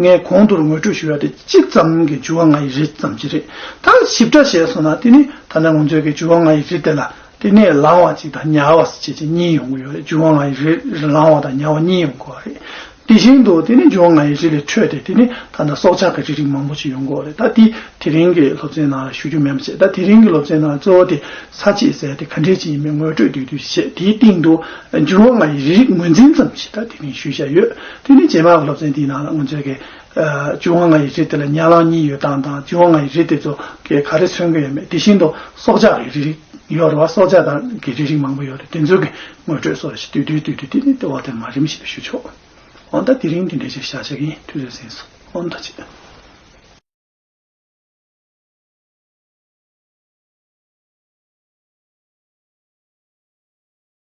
ངས་གོང་དུ་ངོ་སྤྲོད་ཞུ་ཡ་དེ་སྤྱི་ཙམ་གྱི་འབྱུང་བ་ལྔ་ཡི་རིགས་ཙམ་ཅིག་རེད། ད་ཞིབ་ཕྲ་བཤད་སོང་ན་དེ་ནི་ད་ལྟ་ང་ཚོའི་གི་འབྱུང་བ་ལྔ་ཡི་རིགས་དེ་ལ་དེ་ནས་ལངས་པ་གཅིག་དང་ཉལ་བ་ཟེར་བྱས་ཅིག་གཉིས་ཡོང་གི་ཡོད་རེད། འབྱུང་བ་ལྔ་ཡི་རིགས་ལངས་པ་དང་ཉལ་བ་གཉིས་ཡོང་གི་ཡོད་རེད། དེ་བཞིན་དུ་དེ་ནི་འབྱུང་བ་ལྔ་ཡི་རིགས་ལས་འཕྲོས་ཏེ་དེ་ནི་ད་ལྟ་སྲོག་ཆགས་ཀྱི་རིགས་རིགས་མང་པོ་ཞིག་ཡོང་གི་ཡོད་རེད། ད་དེ་དེ་རིང་གི་སློབ་ཚན་ནང་ལ་ཞུ་རྒྱུ་མེད་པ་བྱས། ད་དེ་རིང་གི་སློབ་ཚན་ནང་གཙོ་བོ་དེ་ས་བཅད་ཟེར་དེ་ག་འདྲས་ཅིག་ཡིན་མིན་ངོ་སྤྲོད་བསྡུས་བསྡུས་བྱས། དེའི་སྟེང་དུ་འབྱུང་བ་ལྔ་ཡི་རིགས་རིགས་ངོས་འཛིན་ཙམ་ཞིག་ད་དེ་རིང་ཞུས་བཞག་ཡོད། དེ་ནི་རྗེས་མའི་སློབ་ཚན་དེའི་ནང་ལ་ང་ཚོས་ཀྱི་འབྱུང་བ་ལྔ་ཡི་རིགས་དེ་ལ་ཉལ་ལངས་གཉིས་ཡོད་སྟངས་དང་འབྱུང་བ་ལྔ་ཡི་རིགས་དེ་ཚོ་ག་རེ་མཚོན་གྱི་ཡོད་མེད། དེ་བཞིན་དུ་སྲོག་ཆགས་ཀྱི་རིགས་རིགས་ཡོད་རེད་བ། སྲོག་ཆགས་དང་གི་རིགས་རིགས་མང་པོ་ཡོད་རེད། དེ་ཚོ་གི་ངོ་སྤྲོད་སོགས་ཞིག་བསྡུས་བསྡུས་བསྡུས་བསྡུས་དེ་ནི་དེ་འོག་དེར་མ་རིམ་བཞིན་དུ་ཞུ་ཆོག་འོ་ད་དེ་རིང་དེ་འདྲ་ཞིག་བཞག་བཞག་གི་ཡིན། ཐུགས་རྗེ་གཟིགས་སོང་། འོ་ད་ཅིག